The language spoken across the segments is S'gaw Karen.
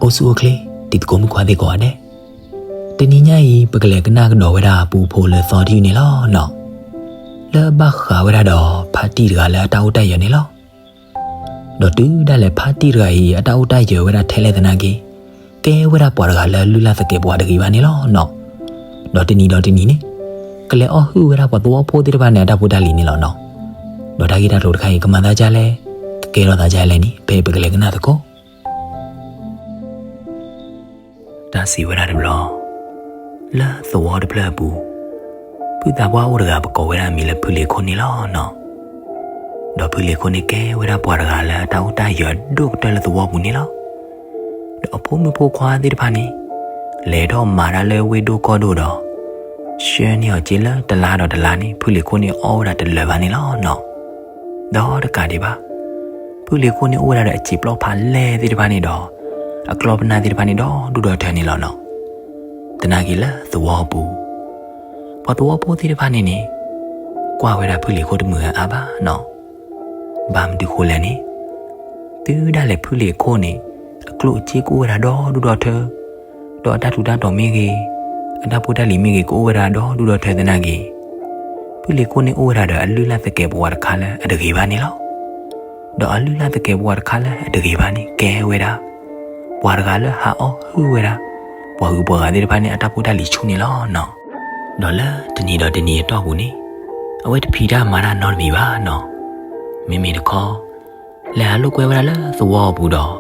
အိၣ်ဆူၣ်အိၣ်ချ့ တံၤသကိးမုၣ်ခွါသ့ၣ်ကိးဂၤဒဲး, တနံၤညါအံၤ ပကလဲၤကနၣ်ကဒီးဝဲဒၣ်ပူဖိလၢသီတယုၢ်န့ၣ်လီၤနီၤ. လၢဘၣ်ဃးဝဲဒၣ်ဒီးဖါတံၢ်တဂၤလၢအတၢ်အိၣ်တၢ်ယၢၤန့ၣ်လီၤ. ဒီးတုၤဒၣ်လဲာ်ဖါတံၢ်တဂၤအံၤ အတၢ်အိၣ်တၢ်ယၢၤဝဲဒၣ်ထဲလဲၣ်သနာ်က့ ကဲဝဲဒၣ်ပှၤတဂၤလၢလုၢ်လၢ်သကဲးပဝးတဂ့ၤဘၣ်န့ၣ်လီၤနီၤ. ဒီးတနံၤဒီးတနံၤန့ၣ် ကလဲၤအီၣ်ဟုၣ်ဝဲဒၣ်ပှၤသဝီဖိသ့ၣ်တဖၣ်န့ၣ် အတၢ်ဖိတၢ်လံၤန့ၣ်လီၤနီၤ. ဒီးတၢ်ဂ့ၢ်တၢ်ကျိၤတခါအံၤ ကမၤသးဒ်လဲၣ်, ကကဲထီၣ်သးဒ်လဲၣ်န့ၣ် ဖဲပကလဲၤကနၣ်သကိး တၢ်စံးဝဲဒၣ်တဘျီ, လၢသဝီတဖျၢၣ်အပူၤ, ဖုသးပှၢ်အိၣ်တဂၤ ပကိးဝဲဒၣ်အမံၤလၢဖုလ့ၤခိၣ်န့ၣ်လီၤနီၤ. ဒီးဖုလ့ၤခိၣ်န့ၣ်ကဲဝဲဒၣ်ပှၤတဂၤလၢအတၢ်အိၣ်တၢ်ယၢၤဒိၣ်ကတၢၢ်လၢသဝီပူၤန့ၣ်လီၤ. ဒီးအဖိမုၣ်ဖိခွါသ့ၣ်တဖၣ်န့ၣ် လဲၤထီၣ်မၤတၢ်လၢဝ့ၢ်ဒိၣ်ကီၢ်ဒိၣ်ဒီး ဆှၢန့ၢ်အီၤက့ၤလၢတလါဒီးတလါန့ၣ် ဖုလ့ၤခိၣ်န့ၣ်အီၣ်ဝဲဒၣ်တလၢာ်ဘၣ်န့ၣ်လီၤနီၤ. ဒီးတကးဒံးဘၣ်, ဖုလ့ၤခိၣ်န့ၣ်အိၣ်ဝဲဒၣ်ဒီးအစံာ်ပျီဖးလဲၢ်သ့ၣ်တဖၣ်န့ၣ်ဒီး အကျီၢ်ပနၢ်သ့ၣ်တဖၣ်န့ၣ်ဒီဒူၣ်ဒီထၢန့ၣ်လီၤနီၤ. သနာ်က့လၢသဝီပူၤ, ပှၤသဝီဖိသ့ၣ်တဖၣ်န့ၣ်န့ၣ် ကွၢ်ဝဲဒၣ်ဖုလ့ၤခိၣ်တမုာ်အါအါဘၣ်နီၤ. ဘၣ်မနုၤဃိလဲၣ်န့ၣ်, တုၤဒၣ်လဲာ်ဖုလ့ၤခိၣ်န့ၣ် အကျိၣ်အစ့ကအိၣ်ဝဲဒၣ်ဒီဒူၣ်ဒီထၢ, ဒီးအတၢ်ထူးတၢ်တီၤမ့ၢ်ဂ့ၤ, အတၢ်ဖိတၢ်လံၤမ့ၢ်ဂ့ၤ ကအိၣ်ဝဲဒၣ်ဒီဒူၣ်ဒီထၢသနာ်က့, ဖုလ့ၤခိၣ်န့ၣ်အိၣ်ဝဲဒၣ်ဒီးအလုၢ်လၢ်သကဲးပဝးတခါလၢအတဂ့ၤဘၣ်န့ၣ်လီၤ. ဒီးအလုၢ်လၢ်သကဲးပဝးတခါလၢအတဂ့ၤဘၣ်န့ၣ် ကဲဝဲဒၣ် ပှၤတဂၤလၢဟးအီၣ်ဟုၣ်ဝဲဒၣ် ပှၤဂုၤပှၤဂၤသ့ၣ်တဖၣ်န့ၣ် အတၢ်ဖိတၢ်လံၤဆူၣ်န့ၣ်လီၤနီၤ. ဒီးလၢတနံၤဒီးတနံၤအတီၢ်ပူၤန့ၣ် အဝဲတဖံးတၢ်မၤတၢ်နီတမံၤဘၣ်နီၤ. မ့မ့ၢ်တခီ လဲၤဟးလိာ်ကွဲဝဲဒၣ်လၢသဝီအပူၤဒီး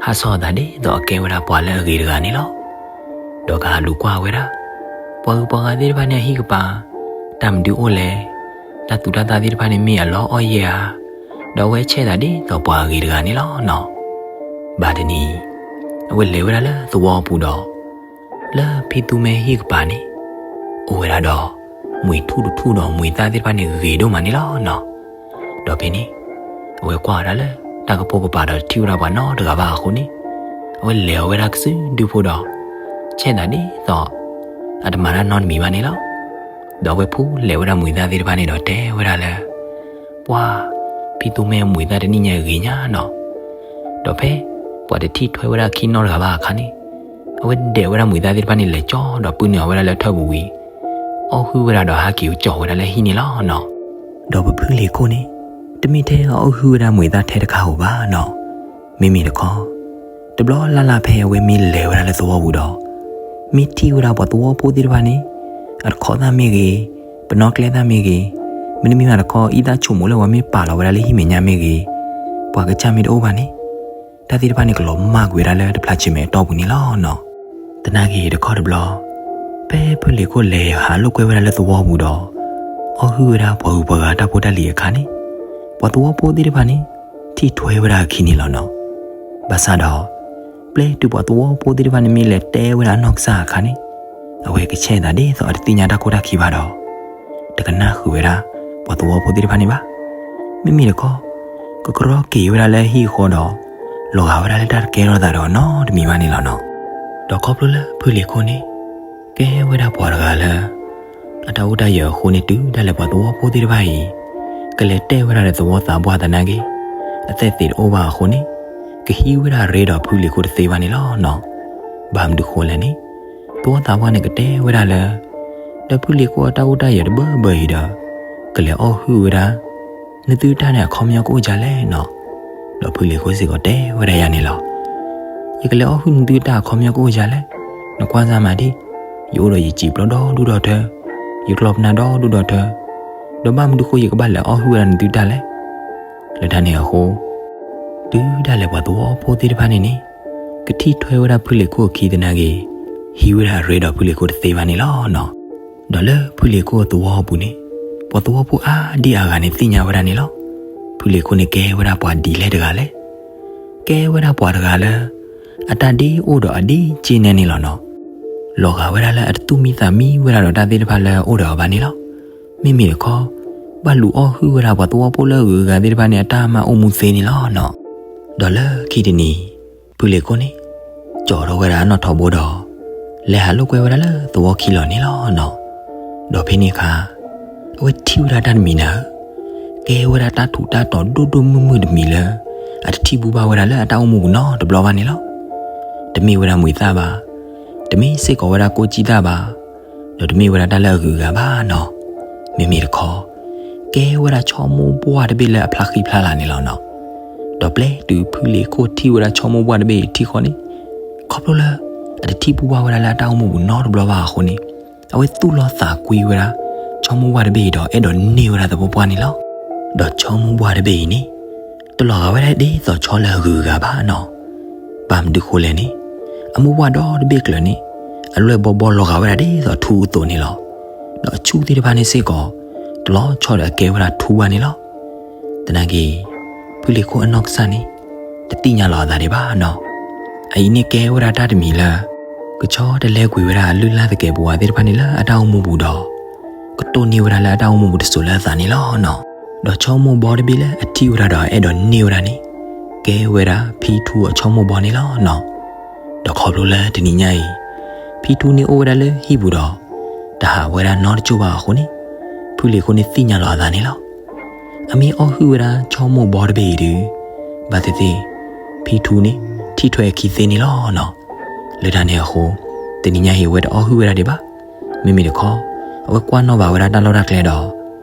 ဟးဆီၣ်အသးဒ်သိးအကဲဝဲဒၣ်ပှၤလၢအဂ့ၤတဂၤန့ၣ်လီၤ. ဒီးကဟးလူၤကွၢ်ဝဲဒၣ် ပှၤဂုၤပှၤဂၤသ့ၣ်တဖၣ်န့ၣ်အဟံၣ်ကပၤ တၢ်မနုၤအိၣ်လဲၣ်, တၢ်သူၣ်တၢ်သၣ်သ့ၣ်တဖၣ်န့ၣ်မ့ၢ်အလီအီၣ်ယဲၢ်ဧါ, ဒီးအဝဲဆဲးသးဒ်သိးပှၤအဂ့ၤတဂၤန့ၣ်လီၤနီၤ. ဘၣ်တနံၤ အဝဲလဲၤဝဲဒၣ်လၢသဝီအပူၤဒီး လၢဖံသူမဲဟံၣ်ကပၤန့ၣ် အိၣ်ဝဲဒၣ်ဒီး မှံၤထူၣ်တထူၣ်ဒီးမှံၤသၣ်သ့ၣ်တဖၣ်န့ၣ်ဂ့ၤဒိၣ်မးန့ၣ်လီၤနီၤ. ဒီးဖဲန့ၣ် အဝဲကွၢ်ဝဲဒၣ်လၢတၢ်ကပိာ်ကပၤဒီးတထံၣ်ဝဲဒၣ်ပှၤနီတဂၤဘၣ်အဃိန့ၣ် အဝဲလဲၤအီၤဝဲဒၣ်ကစုဒုဖိဒီး ဆဲးသးဒ်သိး အတမၤတၢ်နီတမံၤဘၣ်န့ၣ်လီၤ. ဒီးအဝဲဖူလဲၤဝဲဒၣ်မှံၤသၣ်သ့ၣ်တဖၣ်န့ၣ်ဒီးတဲဝဲဒၣ်လၢ ပှၤ ဖံသူမဲအမှံၤသၣ်တနံၣ်ညါဂ့ၤညါနီၤ. ဒီးဖဲပှၤတထံၣ်ထွဲဝဲဒၣ်ခံနီတဂၤဘၣ်အခါန့ၣ် အဝဲဒဲးဝဲဒၣ်မှံၤသၣ်သ့ၣ်တဖၣ်န့ၣ်လဲၤကၠီဒီးပုၢ်နုာ်အီၤဝဲဒၣ်လၢထၢၣ်ပူၤဝံၤ အီၣ်ဟုၣ်ဝဲဒၣ်ဒီးဟးက့ၤကၠီဝဲဒၣ်လၢဟံၣ်န့ၣ်လီၤနီၤ. ဒီးပဖုလ့ၤခိၣ်န့ၣ် တမ့ၢ်ထဲအီၣ်ဟုၣ်ဝဲဒၣ်မှံၤသၣ်ထဲတခါဧိၤဘၣ်နီၤ. မ့မ့ၢ်တခီ တဘျီလၢ်လၢ်ဖဲအဝဲမ့ၢ်လဲၤဝဲဒၣ်လၢသဝီပူၤဒီး မ့ၢ်ထံၣ်ဝဲဒၣ်ပှၤသဝီဖိသ့ၣ်တဖၣ်န့ၣ် အတခီသၣ်မ့ၢ်ဂ့ၤ, ပနီၣ်ကျဲသၣ်မ့ၢ်ဂ့ၤ, မ့တမ့ၢ်ဘၣ်တခီ အံသၣ်ဆိကမိၣ်လၢပှၤမ့ၢ်ပာ်လီၤဝဲဒၣ်လၢဟံၣ်မဲာ်ညါမ့ၢ်ဂ့ၤ, ပှၤကစၢ်မ့ၢ်တအိၣ်ဘၣ်န့ၣ် တၢ်သ့ၣ်တဖၣ်န့ၣ်ကလီၤမၢ်ကွံာ်ဝဲဒၣ်လၢတဖျါဆံးမဲာ်အတီၢ်ပူၤန့ၣ်လီၤနီၤ. သနာ်က့တခီတဘျီ ဖဲဖုလ့ၤခိၣ်လဲၤဟးလိာ်ကွဲဝဲဒၣ်လၢသဝီပူၤဒီး အီၣ်ဟုၣ်ဝဲဒၣ်ပှၤဂုၤပှၤဂၤတၢ်ဖိတၢ်လံၤအခါန့ၣ် ပှၤသဝီဖိသ့ၣ်တဖၣ်န့ၣ် ထံၣ်ထွဲဝဲဒၣ်အခံန့ၣ်လီၤနီၤ. ဘၣ်ဆၣ်ဒီး ပျဲတုၤပှၤသဝီဖိသ့ၣ်တဖၣ်န့ၣ်မ့ၢ်လဲၤတဲဝဲဒၣ်အနီၢ်ကစၢ်အခါန့ၣ် အဝဲကဆဲးသးဒ်သိးအတသ့ၣ်ညါတၢ်ခိၣ်တၢ်ခံဘၣ်ဒီး တကနၣ်ဃုာ်ဝဲဒၣ် ပှၤသဝီဖိသ့ၣ်တဖၣ်န့ၣ်ဘၣ်. မ့မ့ၢ်တခီ ကကရီက့ၤဝဲဒၣ်လၢဟံၣ်အဃီဒီး လီၤဂာ်ဝဲဒၣ်လၢတၢ်တကဲထီၣ်သးဒီးနီတမံၤဘၣ်န့ၣ်လီၤနီၤ. ဒီးခီဖျိလၢဖုလ့ၤခိၣ်န့ၣ် ကဲဝဲဒၣ်ပှၤတဂၤလၢ အတၢ်အိၣ်တၢ်ယၢၤအဃိန့ၣ် တုၤဒၣ်လဲာ်ပှၤသဝီဖိသ့ၣ်တဖၣ်အံၤ ကလဲၤတဲာ်ဝဲဒၣ်ဒီးသဝီသးပှၢ်သနာ်က့ အသက်သေတအိၣ်ဘၣ်အဃိန့ၣ် ကဟံးဝဲဒၣ်ရ့ဒီးဖုလ့ၤခိၣ်တသ့ဘၣ်န့ၣ်လီၤနီၤ. ဘၣ်မနုၤဃိလဲၣ်န့ၣ် သဝီသးပှၢ်န့ၣ်ကတဲဝဲဒၣ်လၢ ဒီးဖုလ့ၤခိၣ်အတၢ်အိၣ်တၢ်ယၢၤတဘၢဘၢအံၤဒီး ကလဲၤအီၣ်ဟုၣ်ဝဲဒၣ် နသုတၢ်န့ၣ်အခီပညီကအိၣ်ဒ်လဲၣ်နီၤ. ဒီးဖုလ့ၤခိၣ်စ့ၢ်ကီးတဲဝဲဒၣ်ယၤန့ၣ်လီၤ. ယကလဲၤအီၣ်ဟုၣ်နသုတၢ်အခီပညီကအိၣ်ဒ်လဲၣ်. နကွၢ်စၢ်မးဒံး, ယအိၣ်ဒီးယစံာ်ပျီဒီဒူၣ်ဒီထၢ, ယကျီၢ်ပနၢ်ဒီဒူၣ်ဒီထၢ, ဒီးဘၣ်မနုၤဃိယကဘၣ်လဲၤအီၣ်ဟုၣ်ဝဲဒၣ်နသုတၢ်လဲၣ်. လၢတၢ်န့ၣ်အဃိ တုၤဒၣ်လဲာ်ပှၤသဝီဖိသ့ၣ်တဖၣ်န့ၣ်န့ၣ် ကထံၣ်ထွဲဝဲဒၣ်ဖုလ့ၤခိၣ်အခံသနာ်က့ ဟံးဝဲဒၣ်အရ့ဒီးဖုလ့ၤခိၣ်တသ့ဘၣ်န့ၣ်လီၤနီၤ. ဒီးလၢဖုလ့ၤခိၣ်အသဝီအပူၤန့ၣ် ပှၤသဝီဖိအါဒံအါဂၤန့ၣ်သ့ၣ်ညါဝဲဒၣ်န့ၣ်လီၤ. ဖုလ့ၤခိၣ်န့ၣ်ကဲဝဲဒၣ်ပှၤဒ်လဲၣ်တဂၤလဲၣ်. ကဲဝဲဒၣ်ပှၤတဂၤလၢ အတၢ်ဒ့အိၣ်ဒီးအဒ့က့နဲန့ၣ်လီၤနီၤ. လီၤဂာ်ဝဲဒၣ်လၢအတသူၣ်မံသးမံဝဲဒၣ်ဒီးတၢ်သ့ၣ်တဖၣ်လၢအအိၣ်ဒီးအီၤဘၣ်န့ၣ်လီၤ. မ့မ့ၢ်တခီ ဘၣ်လူၤအီၣ်ဟုၣ်ဝဲဒၣ်ပှၤသဝီဖိလၢအဂုၤအဂၤသ့ၣ်တဖၣ်န့ၣ် အတၢ်မၤအိၣ်မူသ့န့ၣ်လီၤနီၤ. ဒီးလၢခံတနံၤ ဖုလ့ၤခိၣ်န့ၣ် ကၠီထီၣ်ဝဲဒၣ်အနီၣ်ထိးဘိဒီး လဲၤဟးလိာ်ကွဲဝဲဒၣ်လၢသဝီခံလီၤန့ၣ်လီၤနီၤ. ဒီးဖဲန့ၣ်အခါ အဝဲထံၣ်ဝဲဒၣ်တၢ်တမံၤနၤဧၢ, ကဲဝဲဒၣ်တၢ်ထူးတၢ်တီၤဒိၣ်ဒိၣ်မုၢ်မုၢ်တမံၤလၢ အတထံၣ်ဘူးဘၣ်ဝဲဒၣ်လၢအတၢ်အိၣ်မူပူၤနီတဘျီဘၣ်န့ၣ်လီၤ. တမ့ၢ်ဝဲဒၣ်မှံၤသၣ်ဘၣ်, တမ့ၢ်စ့ၢ်ကီးဝဲဒၣ်ကိၣ်ကံၣ်သၣ်ဘၣ်, ဒီးတမ့ၢ်ဝဲဒၣ်တၢ်လၢအဂုၤအဂၤဘၣ်နီၤ. မ့မ့ၢ်တခီ ကဲဝဲဒၣ်ဆီမိၢ်ပှၢ်တဘ့ၣ်လၢအဖျါဃံဖျါလၤန့ၣ်လီၤနီၤ. ဒီးပျဲတုၤဖုလံၤခိၣ်ထံၣ်ဝဲဒၣ်ဆီမိၢ်ပှၢ်တဘ့ၣ်အံၤထံၣ်ဃီန့ၣ်, ခီဖျိလၢ အတထံၣ်ပူၤဘၣ်ဝဲဒၣ်လၢအတၢ်အိၣ်မူပူၤနီတဘျီဘၣ်အဃိန့ၣ်, အဝဲသူၣ်လီၤသးကွံဝဲဒၣ် ဆီမိၢ်ပှၢ်တဘ့ၣ်အံၤဒီးအဲၣ်ဒိးန့ၢ်ဝဲဒၣ်သပှၢ်ပှၢ်န့ၣ်လီၤ. ဒီးဆီမိၢ်ပှၢ်တဘ့ၣ်အံၤန့ၣ် တလီၤဂာ်ဝဲဒၣ်ဒ်သိးဆီလၢအဂုၤအဂၤဘၣ်နီၤ. ဘၣ်မနုၤဃိလဲၣ်န့ၣ်, အမိၢ်ပှၢ်ဒီတဘ့ၣ်ကျၢၤန့ၣ် အလွဲၢ်ဘီဘီလီၤဂာ်ဝဲဒၣ်ဒ်သိးထူအသိးန့ၣ်လီၤ. ဒီးအဆူၣ်သ့ၣ်တဖၣ်န့ၣ်စ့ၢ်ကီး တလီၤဆီဒီးအကဲဝဲဒၣ်ထူဘၣ်န့ၣ်လီၤ. သနာ်က့ ဖုလံၤခိၣ်အနီၢ်ကစၢ်န့ၣ် တသ့ၣ်ညါလီၤအသးဒံးဘၣ်နီၤ. အအံၤန့ၣ်ကဲဝဲဒၣ်တၢ်တမံၤလၢ ကဆီတလဲကွံာ်ဝဲဒၣ်အလုၢ်အလၢ်သကဲာ်ပဝးသ့ၣ်တဖၣ်န့ၣ်လၢအတၢ်အိၣ်မူပူၤဒီး ကတိၢ်န့ၢ်ဝဲဒၣ်လၢအတၢ်အိၣ်မူပူၤတစိၤလၢအသးန့ၣ်လီၤနီၤ. ဒီးဆီမိၢ်ဘီတဘ့ၣ်လၢအထံၣ်ဝဲဒၣ်ဒီးအဲၣ်ဒိးန့ၢ်ဝဲဒၣ်န့ၣ် ကဲဝဲဒၣ်ဖံထူအဆီမိၢ်ဘီန့ၣ်လီၤနီၤ. ဒီးခီဖျိလၢတနံၤညါအံၤ ဖံထူန့ၣ်အိၣ်ဝဲဒၣ်လၢဟံၣ်ပူၤဒီး တဟးဝဲဒၣ်နီတကၠိၢ်ဘၣ်အဃိန့ၣ်, ဖုလံၤခိၣ်န့ၣ်သ့ၣ်ညါလီၤအသးန့ၣ်လီၤ. အမ့ၢ်အီၣ်ဟုၣ်ဝဲဒၣ်ဆီမိၢ်ဘီတဘ့ၣ်အံၤဒီး ဘၣ်သ့ၣ်သ့ၣ် ဖံထူန့ၣ် ထံၣ်ထွဲအခံသ့န့ၣ်လီၤနီၤ. လၢတၢ်န့ၣ်အဃိ တနံၤညါအံၤအဝဲတအီၣ်ဟုၣ်ဝဲဒၣ်ဒံးဘၣ်. မ့မ့ၢ်တခီ အဝဲကွၢ်နီၣ်ဘၣ်ဝဲဒၣ်တၢ်လီၢ်တၢ်ကျဲဒီး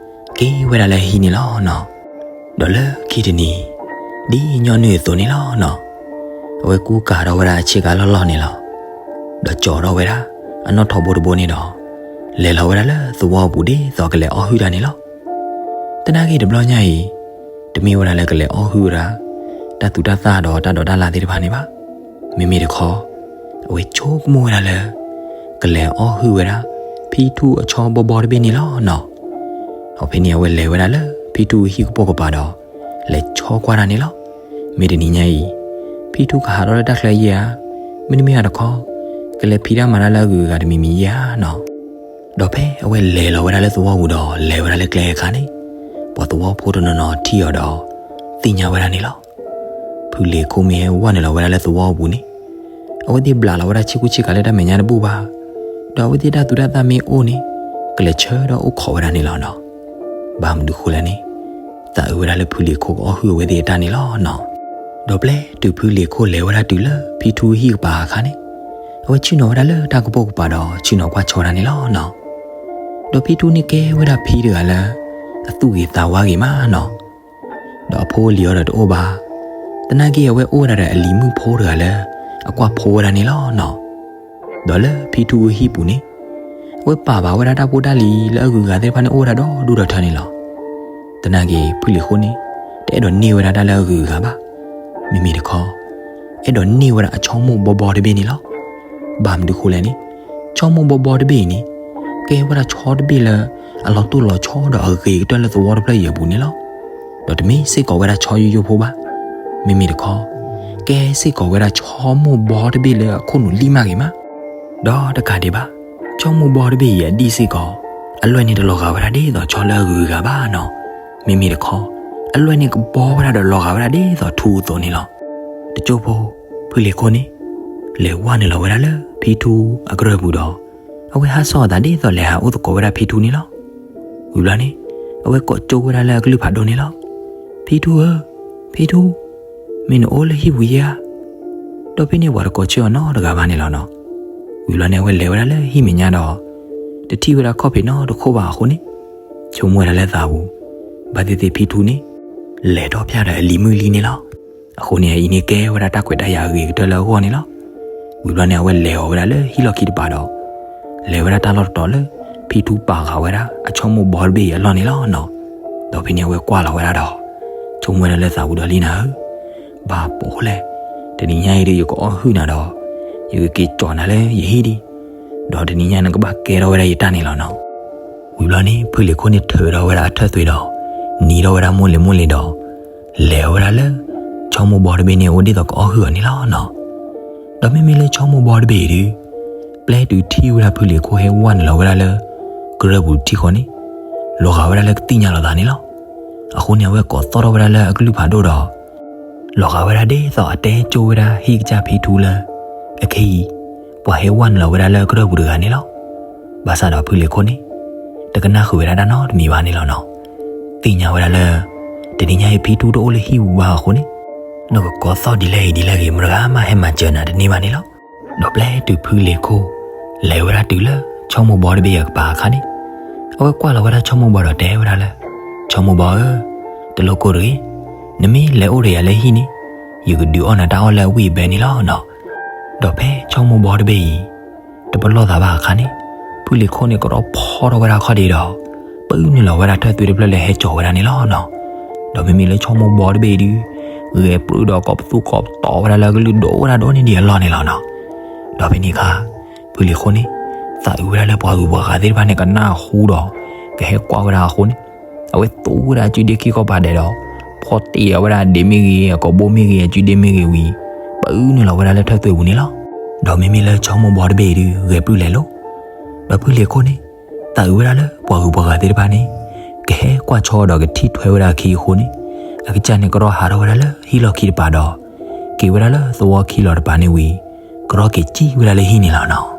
က့ၤဝဲဒၣ်လၢအဟံၣ်န့ၣ်လီၤနီၤ. ဒီးလၢခံတနံၤ ဒ်ညီနုၢ်အသိးန့ၣ်လီၤနီၤ, အဝဲကူကၤထီၣ်ဝဲဒၣ်အဆ့ကၤလီၢ်လီၢ်န့ၣ်လီၤ. ဒီးကၠီထီၣ်ဝဲဒၣ် အနီၣ်ထိးဘိတဘိန့ၣ်ဒီး လဲၤလီၤဝဲဒၣ်လၢသဝီပူၤဒ်သိးကလဲၤအီၣ်ဟုၣ်တၢ်န့ၣ်လီၤ. သနာ်က့တဘျီညါအံၤ တမ့ၢ်ဝဲဒၣ်လၢကလဲၤအီၣ်ဟုၣ်ဝဲဒၣ် တၢ်သူတၢ်သၣ်ဒီးတၢ်ဒိးတၢ်လၣ်သ့ၣ်တဖၣ်န့ၣ်ဘၣ်. မ့မ့ၢ်တခီ အဝဲဆိကမိၣ်ဝဲဒၣ်လၢ ကလဲၤအီၣ်ဟုၣ်ဝဲဒၣ် ဖံထူအဆီဘီဘီတဘ့ၣ်န့ၣ်လီၤနီၤ. ဒီးဖဲန့ၣ်အဝဲလဲၤဝဲဒၣ်လၢဖံထူအဟံၣ်ကပိာ်ကပၤဒီး လဲၤဆီကွၢ်တၢ်န့ၣ်လီၤ. မ့ၢ်တနံၤညါအံၤ ဖံထူကဟးထီၣ်လၢတၢ်ချၢယဲၢ်ဧါ, မ့တမ့ၢ်ဘၣ်တခီ ကလဲၤဖံးတၢ်မၤတၢ်လၢအဂုၤအဂၤတမံၤမံၤယဲၢ်ဧါနီၤ. ဒီးဖဲအဝဲလဲၤလီၤဝဲဒၣ်လၢသဝီပူၤဒီးလဲၤဝဲဒၣ်လၢကျဲအခါန့ၣ်, ပှၤသဝီဖိတနီၤနီၤထံၣ်အီၤဒီး သ့ၣ်ညါဝဲဒၣ်န့ၣ်လီၤ. ဖုလံၤခိၣ်မ့ၢ်ဟဲဝဲနုာ်လီၤဝဲဒၣ်လၢသဝီပူၤန့ၣ်, အဝဲသ့ၣ်ဘျးလီၤဝဲဒၣ်ဆ့ကူဆ့ကၤလၢတၢ်မဲာ်ညါတဘူၣ်ဘၣ်, ဒီးအဝဲသ့ၣ်တၢ်သူတၢ်သၣ်မ့ၢ်အိၣ်န့ၣ် ကလဲၤဆၢထၢၣ်အိၣ်ခိးဝဲဒၣ်န့ၣ်လီၤနီၤ. ဘၣ်မနုၤဃိလဲၣ်န့ၣ်, သးအုးဝဲဒၣ်လၢဖုလံၤခိၣ်ကအီၣ်ဟုၣ်အဝဲသ့ၣ်အတၢ်န့ၣ်လီၤနီၤ. ဒီးပျဲတုၤဖုလံၤခိၣ်လဲၤဝဲဒၣ်တုၤလၢဖံထူဟံၣ်ကပၤအခါန့ၣ်, အဝဲဆ့ၣ်နီၤဝဲဒၣ်လၢတၢ်ကပိာ်ကပၤဒီးဆ့ၣ်နီၤကွၢ်ဆီဒၣ်န့ၣ်လီၤနီၤ. ဒီးဖံထူန့ၣ်ကဲဝဲဒၣ်ဖံတဂၤလၢ အသူၣ်ဂ့ၤသးဝါဂ့ၤမးနီၤ. ဒီးအဖိအလံၤအီၤဒီးတအိၣ်ဘၣ်. သနာ်က့အဝဲအိၣ်ဝဲဒၣ်ဒီးအလံၤမုၣ်ဖိတဂၤလၢ အကွၢ်ဖိဝဲဒၣ်န့ၣ်လီၤနီၤ. ဒီးလၢဖံထူအဟံၣ်ပူၤန့ၣ်, အဝဲပာ်ဘၣ်ဝဲဒၣ်တၢ်ဖိတၢ်လံၤလၢအဂုၤအဂၤသ့ၣ်တဖၣ်န့ၣ်အိၣ်ဝဲဒၣ်ဒီဒူၣ်ဒီထၢန့ၣ်လီၤ. သနာ်က့ဖုလံၤခိၣ်န့ၣ် တအဲၣ်ဒိးန့ၢ်ဝဲဒၣ်တၢ်လၢအဂုၤအဂၤဘၣ်. မ့မ့ၢ်တခီ အဲၣ်ဒိးန့ၢ်ဝဲဒၣ်အဆီမိၢ်ဘီဘီတဘ့ၣ်န့ၣ်လီၤ. ဘၣ်မနုၤဃိလဲၣ်န့ၣ်, ဆီမိၢ်ဘီဘီတဘ့ၣ်အံၤန့ၣ် ကဲဝဲဒၣ်ဆီတဘ့ၣ်လၢ အလီၤတိၢ်လီၤဆီဒီးအဂ့ၤကတၢၢ်လၢသဝီတဖျၢၣ်အံၤအပူၤန့ၣ်လီၤ. ဒီးတမ့ၢ်စ့ၢ်ကီးဝဲဒၣ်ဆီယိယိဖိဘၣ်. မ့မ့ၢ်တခီ ကဲစ့ၢ်ကီးဝဲဒၣ်ဆီမိၢ်ဘီတဘ့ၣ်လၢအခိၣ်နူာ်လံမးဂ့ၤမး. ဒီးတကးဒံးဘၣ်, ဆီမိၢ်ဘီတဘ့ၣ်အံၤအဒံၣ်စ့ၢ်ကီး အလွဲၢ်န့ၣ်တလီၤဂာ်ဝဲဒၣ်ဒ်သိးဆီလၢအဂုၤအဂၤဘၣ်နီၤ. မ့မ့ၢ်တခီ အလွဲၢ်န့ၣ်ကဘီဝဲဒၣ်ဒီးလီၤဂာ်ဝဲဒၣ်ဒ်သိးထူအသိးန့ၣ်လီၤ. တကၠိၢ်ဖိ ဖုလံၤခိၣ်န့ၣ် လဲၤဝဲနုာ်လီၤဝဲဒၣ်လၢဖံထူအကရၢၢ်ပူၤဒီး အဝဲဟးဆီၣ်အသးဒ်သိးလဲၤဟးအိၣ်သကိးဝဲဒၣ်ဖံထူန့ၣ်လီၤ. ဝံၤဘျီန့ၣ် အဝဲကိးကၠိဝဲဒၣ်လၢအကလုၢ်ဖးဒိၣ်န့ၣ်လီၤ. ဖံထူဧၢ, ဖံထူ, မ့ၢ်နအိၣ်လၢဟံၣ်ပူၤယဲဧါ. ဒီးဖဲန့ၣ်ပှၤတကိးဆၢအီၤနီတဂၤဘၣ်န့ၣ်လီၤနီၤ. ဝံၤဘျီန့ၣ် အဝဲလဲၤဝဲဒၣ်လၢဟံၣ်မဲာ်ညါဒီး တထံၣ်ဝဲဒၣ်ခီၣ်ဖံးနီတခိၣ်ဘၣ်အဃိန့ၣ် ဆိကမိၣ်ဝဲဒၣ်လၢသးပူၤ ဘၣ်သ့ၣ်သ့ၣ်ဖံထူန့ၣ် လဲၤထီၣ်ဖျါဒီးအလံၤမုၣ်လံန့ၣ်လီၤ. အဃိန့ၣ် အအံၤန့ၣ်ကဲဝဲဒၣ်တၢ်ခွဲးတၢ်ယာ်အဂ့ၤကတၢၢ်လၢအဂီၢ်န့ၣ်လီၤ. ဝံၤဘျီန့ၣ် အဝဲလဲၤအီၤဝဲဒၣ်လၢဟံၣ်လီၢ်ခံတပၤဒီး လဲၤဝဲဒၣ်တၢ်လီၢ်တတီၤလၢ ဖံထူပာ်ဃာ်ဝဲဒၣ်အဆီမိၢ်ဘီတဘ့ၣ်အံၤအလီၢ်န့ၣ်လီၤနီၤ. ဒီးဖဲန့ၣ် အဝဲကွၢ်လီၤဝဲဒၣ်ဒီး ဆိကမိၣ်ဝဲဒၣ်လၢသးပူၤဒီး လံနၤဧၢ, ဘၣ်ပိာ်လဲၣ်, တနံၤညါအံၤဒီး ယကအီၣ်ဟုၣ်နၤဒီး ယကက့ၤကၠီၤနၤလၢယဟံၣ်ဒံး, ဒီးတနံၤညါနကဘၣ်ကဲထီၣ်ဝဲဒၣ်ယတၢ်န့ၣ်လီၤနီၤ. ဝံၤဘျီန့ၣ် ဖုလံၤခိၣ်န့ၣ်ထုးထီၣ်ဝဲဒၣ်အထၢၣ်သွံဒီး နံၤထီၣ်ဝဲဒၣ်မိၢ်လ့ၤမိၢ်လ့ၤဒီး လဲၤဝဲဒၣ်လၢ ဆီမိၢ်ဘီတဘ့ၣ်န့ၣ်အအိၣ်ဒ်သိးကအီၣ်ဟုၣ်အီၤန့ၣ်လီၤနီၤ. ဒီးမ့မ့ၢ်လၢဆီမိၢ်ဘီတဘ့ၣ်အံၤဒီး ပျဲတုၤထံၣ်ဝဲဒၣ်ဖုလံၤခိၣ်ဟဲဝဲနုာ်လီၤဝဲဒၣ်လၢ ကရၢၢ်ပူၤတထံၣ်ဃီန့ၣ် လီၤဂာ်ဝဲဒၣ်လၢကသ့ၣ်ညါလီၤသးန့ၣ်လီၤ. အဃိန့ၣ် အဝဲကိးသီၣ်ထီၣ်ဝဲဒၣ်လၢအကလုၢ်ဖးဒိၣ်ဒီး လီၤဂာ်ဝဲဒၣ်ဒ်သိးအတဲကၠိဝဲဒၣ်ဟံၣ်ကစၢ်ဖံထူလၢ အခဲအံၤ ပှၤဟဲဝဲနုာ်လီၤဝဲဒၣ်လၢကရၢၢ်ပူၤတဂၤန့ၣ်လီၤ. ဘၣ်ဆၣ်ဒီးဖုလံၤခိၣ်န့ၣ် တကနၣ်ဃုာ်ဝဲဒၣ်တၢ်နီတမံၤဘၣ်န့ၣ်လီၤနီၤ. သ့ၣ်ညါဝဲဒၣ်လၢ တနံၤညါအံၤဖံထူတအိၣ်လၢဟံၣ်ပူၤဘၣ်အဃိန့ၣ် နကကိးသီၣ်ဒ်လဲၣ်ဂ့ၤဒ်လဲၣ်ဂ့ၤ မတၤဂၤမးဟဲမၤစၢၤနၤတန့ၢ်ဘၣ်န့ၣ်လီၤ. ဒီးပျဲတုၤဖုလ့ၤခိၣ် လဲၤဝဲဒၣ်တုၤလၢဆီမိၢ်ဘီတဘ့ၣ်အကပၤအခါန့ၣ်, အဝဲကွၢ်လီၤဝဲဒၣ်ဆီမိၢ်ဘီဒီးတဲဝဲဒၣ်လၢ, ဆီမိၢ်ဘီဧၢ, တလိၣ်ကိၢ်တဂ့ၤ, နမ့ၢ်လဲၤအိၣ်ဒီးယၤလၢဟံၣ်န့ၣ်, ယကဒုးအီၣ်နၤတၢ်အီၣ်လၢအဝံၣ်အဘဲန့ၣ်လီၤနီၤ. ဒီးဖဲဆီမိၢ်ဘီတဘ့ၣ်အံၤ တပလီၢ်သးဘၣ်အခါန့ၣ်, ဖုလ့ၤခိၣ်န့ၣ်ကရီဖီထီၣ်ဝဲဒၣ်အခီၣ်ဒ့ဒီး ပာ်နုာ်လီၤဝဲဒၣ်ထၢၣ်သွ့တဖျၢၣ်လၢဟဲကၠီၤဝဲဒၣ်န့ၣ်လီၤနီၤ. ဒီးမ့မ့ၢ်လၢဆီမိၢ်ဘီတဘ့ၣ်အံၤဒုး ဂဲၤပြုၢ်ဒီးကိးပသူကိးပတီၤဝဲဒၣ်လၢအကလုၢ်ဒိၣ်ဝဲဒၣ်ဒိၣ်န့ၢ်ဒံးအလီၢ်န့ၣ်လီၤနီၤ. ဒီးဖဲန့ၣ်အခါ ဖုလ့ၤခိၣ်န့ၣ် သးအုးဝဲဒၣ်လၢပှၤဂုၤပှၤဂၤသ့ၣ်တဖၣ်န့ၣ် ကနၣ်ဟူဒီး ကဟဲကွၢ်ဝဲဒၣ်အဃိန့ၣ်, အဝဲသူဝဲဒၣ်အစုဒ့ခံခီပၤဒဲးဒီး ဖီတ့ၢ်အီၤဝဲဒၣ်ဒ့မ့ၢ်ဂ့ၤ အကိာ်ဘိမ့ၢ်ဂ့ၤ အစုဒ့မ့ၢ်ဂ့ၤဝံၤ ပာ်နုာ်လီၤဝဲဒၣ်လၢထၢၣ်သွ့ပူၤန့ၣ်လီၤ. ဒီးမ့မ့ၢ်လၢဆီမိၢ်ဘီတဘ့ၣ်အံၤဒုး ဂဲၤပြုၢ်လဲၤလိၤ ဒီးဖုလ့ၤခိၣ်န့ၣ် သးအုးဝဲဒၣ်လၢပှၤဂုၤပှၤဂၤသ့ၣ်တဖၣ်န့ၣ် ကဟဲကွၢ်ဆီဒီးကထံၣ်ထွဲဝဲဒၣ်အခံအဃိန့ၣ်, အကစၢ်န့ၣ်ကရီဟးထီၣ်ဝဲဒၣ်လၢဟံၣ်လီၢ်ခံတပၤဒီး က့ၤဝဲဒၣ်လၢသဝီခံလီၤတပၤန့ၣ်ဝံၤ ကရီက့ၤစံၣ်ဝဲဒၣ်လၢဟံၣ်န့ၣ်လီၤနီၤ.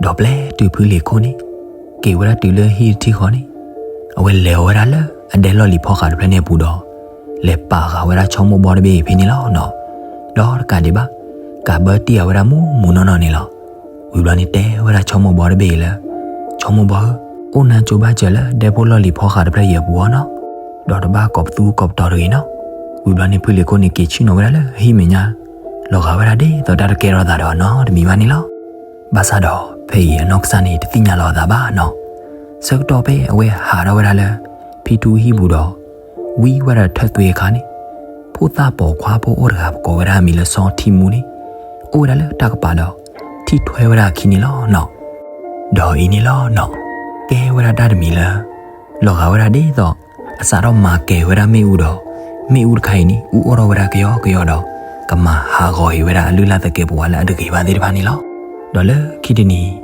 ဒီးပျဲတုၤဖုလ့ၤခိၣ်န့ၣ် က့ၤဝဲဒၣ်တုၤလၢဟံၣ်တထံၣ်ဃီန့ၣ်, အဝဲလဲၤအီၤဝဲဒၣ်လၢအဒဲလီၢ်လံၤဖီဃးတဖျၢၣ်န့ၣ်အပူၤဒီး လဲၤပာ်ဃာ်ဝဲဒၣ်ဆီမိၢ်ဘီတဘ့ၣ်အံၤဖဲန့ၣ်လီၤနီၤ. ဒီးတကးဒံးဘၣ် ကးဘၢတံၢ်အီၤဝဲဒၣ်မူးမူးနီၢ်နီၢ်န့ၣ်လီၤ. ဝံၤဘျီန့ၣ်တဲဝဲဒၣ်ဆီမိၢ်ဘီတဘ့ၣ်အံၤလၢ, ဆီမိၢ်ဘီဧၢ, အိၣ်နါကၠိဘၣ်စၢၤလၢဒဲဖိလီၢ်လံၤဖီဃးတဖျၢၣ်အံၤအပူၤအီၤနီၤ, ဒီးတဘၣ်ကိးပသူကိးပတီၤတဂ့ၤနီၤ. ဝံၤဘျီန့ၣ်ဖုလ့ၤခိၣ်န့ၣ်က့ၤဆ့ၣ်နီၤဝဲဒၣ်လၢအဟံၣ်မဲာ်ညါ, လီၤဂာ်ဝဲဒၣ်ဒ်သိးတၢ်တကဲထီၣ်သးဒီးအီၤနီတမံၤဘၣ်န့ၣ်လီၤ. ဘၣ်ဆၣ်ဒီးဖဲအံၤအနီၢ်ကစၢ်န့ၣ် တသ့ၣ်ညါလီၤအသးဘၣ်နီၤ. ဆၢကတီၢ်ဖဲအဝဲဟးထီၣ်ဝဲဒၣ်လၢ ဖံထူဟံၣ်ပူၤဒီး ဝံဝဲဒၣ်ထၢၣ်သွ့အခါန့ၣ်, ဖိသၣ်ပိာ်ခွါဖိအိၣ်တဂၤပကိးဝဲဒၣ်အမံၤလၢစီၤထံမူန့ၣ် အိၣ်ဝဲဒၣ်လၢတၢ်ကပၤဒီး ထံၣ်ထွဲဝဲဒၣ်အခံန့ၣ်လီၤနီၤ. ဒီးအံၤန့ၣ်လီၤနီၤ, ကဲဝဲဒၣ်တၢ်တမံၤလၢ လီၤဂာ်ဝဲဒၣ်ဒ်သိး အစးထီၣ်မၤကဲၤဝဲဒၣ်မ့ၣ်အူဒီး မ့ၣ်အူတခါအံၤန့ၣ် အူအီၣ်ထီၣ်ဝဲဒၣ်ကယီကယီဒီး ကမၤဟးဂီၤအံၤဝဲဒၣ်အလုၢ်အလၢ်သကဲာ်ပဝးလၢအတဂ့ၤဘၣ်သ့ၣ်တဖၣ်န့ၣ်လီၤ. ဒီးလၢခံတနံၤ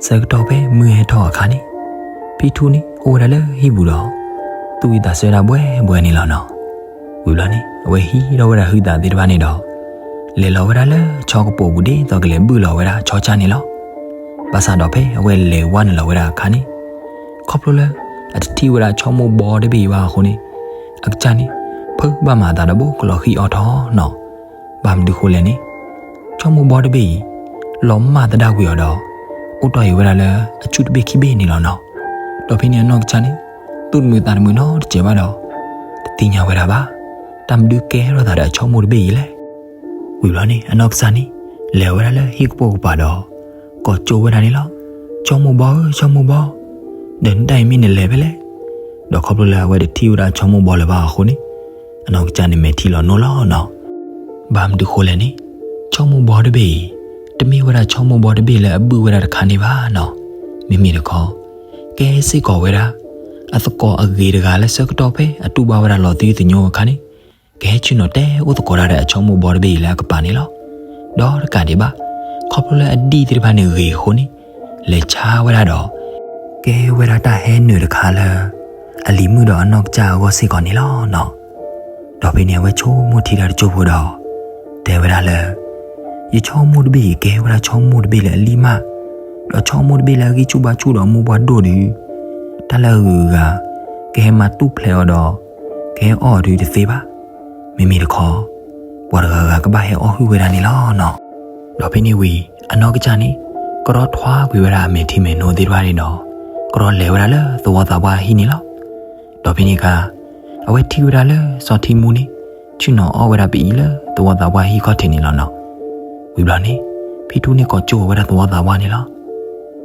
ဆၢကတီၢ်ဖဲမုၢ်ဟဲထီၣ်အခါန့ၣ်, ဖံထူန့ၣ်အိၣ်ဝဲဒၣ်လၢဟံၣ်ပူၤဒီး သူၣ်ဝံၣ်သးဆၢဒၣ်ဘှဲဘှဲန့ၣ်လီၤနီၤ. ဝံၤဘျီန့ၣ် အဝဲဟံးထီၣ်ဝဲဒၣ်ဟုသးသ့ၣ်တဖၣ်န့ၣ်ဒီး လဲၤလီၤဝဲဒၣ်လၢဆီကပိာ်ပူၤဒ်သိးကလဲၤဘုၣ်လီၤဝဲဒၣ်ဆီဆၣ်န့ၣ်လီၤ. ဘၣ်ဆၣ်ဒီးဖဲအဝဲလဲၤဝဲနုာ်လီၤဝဲဒၣ်အခါန့ၣ်, ခီဖျိလၢအတထံၣ်ဝဲဒၣ်ဆီမိၢ်ဘီတဘ့ၣ်အံၤဘၣ်အဃိန့ၣ်, အကစၢ်န့ၣ် ဖုးဘၣ်မၤအသးဒီးဘိကလီၤဃံအီၤထီၣ်နီၤ. ဘၣ်မနုၤဃိလဲၣ်န့ၣ်, ဆီမိၢ်ဘီတဘ့ၣ်အံၤ လီၤမၢ်သဒၣ်ကွံာ်အီၤဒီး အိၣ်တီၢ်အံၤဝဲဒၣ်လၢအဆူၣ်တဘ့ၣ်ခံဘ့ၣ်န့ၣ်လီၤနီၤ. ဒီးဖဲန့ၣ်အနီၢ်ကစၢ်န့ၣ် သူၣ်တမုာ်သးတမုာ်နီတစဲးဘၣ်ဒီး တသ့ၣ်ညါဝဲဒၣ်ဘၣ် တၢ်မနုၤကဲထီၣ်သးဒီးအဆီမိၢ်တဘ့ၣ်အံၤလဲၣ်. ဝံၤဘျီန့ၣ် အနီၢ်ကစၢ်န့ၣ် လဲၤဝဲဒၣ်လၢဟံၣ်ကပိာ်ကပၤဒီး ကိးကၠိဝဲဒၣ်န့ၣ်လီၤ. ဆီမိၢ်ဘီဧၢ, ဆီမိၢ်ဘီ, ဒီးနတၢ်အံၤမ့ၢ်နလဲၤဖဲလဲၣ်. ဒီးခီဖျိလၢအဝဲတထံၣ်ဝဲဒၣ်ဆီမိၢ်ဘီလၢၤဘၣ်အဃိန့ၣ်, အနီၢ်ကစၢ်န့ၣ်မဲာ်ထံလီၤနိလီၤနီၤ. ဘၣ်မနုၤဃိလဲၣ်န့ၣ်, ဆီမိၢ်ဘီတဘ့ၣ်အံၤ တမ့ၢ်ဝဲဒၣ်ဆီမိၢ်ဘီတဘ့ၣ်လၢအဘုၣ်ဝဲဒၣ်တခါန့ၣ်ဘၣ်နီၤ. မ့မ့ၢ်တခီ ကဲစ့ၢ်ကီးဝဲဒၣ် အသကိးအဂ့ၤတဂၤလၢဆၢကတီၢ်ဖဲအတူၢ်ဘၣ်ဝဲဒၣ်လီၤသယုၢ်သညိအခါန့ၣ် ကဟဲဆ့ၣ်နီၤတဲအိၣ်သကိးတၢ်ဒီးအဆီမိၢ်ဘီတဘ့ၣ်အံၤလၢအကပၤန့ၣ်လီၤ. ဒီးတကးဒံးဘၣ် ခီဖျိလၢအဒံၣ်သ့ၣ်တဖၣ်န့ၣ်ဂ့ၤအဃိန့ၣ် လဲၤဆါဝဲဒၣ်ဒီး ကဲဝဲဒၣ်တၢ်ဟဲနုာ်တခါလၢ အလံၤမုၣ်ဒီးအနီၢ်ကစၢ်အဂီၢ်စ့ၢ်ကီးန့ၣ်လီၤနီၤ. ဒီးဖဲန့ၣ်အဝဲဆိကမိၣ်ထံတၢ်တစိၢ်ဖိဒီး တဲဝဲဒၣ်လၢ ယဆီမိၢ်တဘ့ၣ်အံၤကဲဝဲဒၣ်ဆီမိၢ်တဘ့ၣ်လၢအလံၣ်မၢ်, ဒီးဆီမိၢ်တဘ့ၣ်လၢအဂံၢ်ဆူၣ်ဘါဆူၣ်ဒီးအမိၢ်ပှၢ်ဒိၣ်ဒုး တၢ်လၢအဂုၤအဂၤ ကဟဲမၤတူၢ်ဖျဲးအီၤဒီး ကဟဲအီၣ်အီၤဒုးတသ့ဘၣ်. မ့မ့ၢ်တခီ ပှၤတဂၤဂၤကဘၣ်ဟဲအီၣ်ဟုၣ်ဝဲဒၣ်န့ၣ်လီၤနီၤ. ဒီးဖဲန့ၣ်ဝံၤ အနီၢ်ကစၢ်န့ၣ် ကရီထွါကွံာ်ဝဲဒၣ်အမဲာ်ထံမဲာ်နိသ့ၣ်တဖၣ်န့ၣ်ဒီး ကရီလဲၤဝဲဒၣ်လၢသဝီသးပှၢ်ဟံၣ်န့ၣ်လီၤ. ဒီးဖဲန့ၣ်အခါ အဝဲထံၣ်ဝဲဒၣ်လၢစီၤထံမူန့ၣ် ဆ့ၣ်နီၤအီၣ်ဝဲဒၣ်ပအံၤလၢသဝီသးပှၢ်ဟံၣ်ခီၣ်ထံးန့ၣ်လီၤနီၤ. ဝံၤဘျီန့ၣ် ဖံထူန့ၣ်ကိးကၠိဝဲဒၣ်သဝီသးပှၢ်န့ၣ်လီၤ.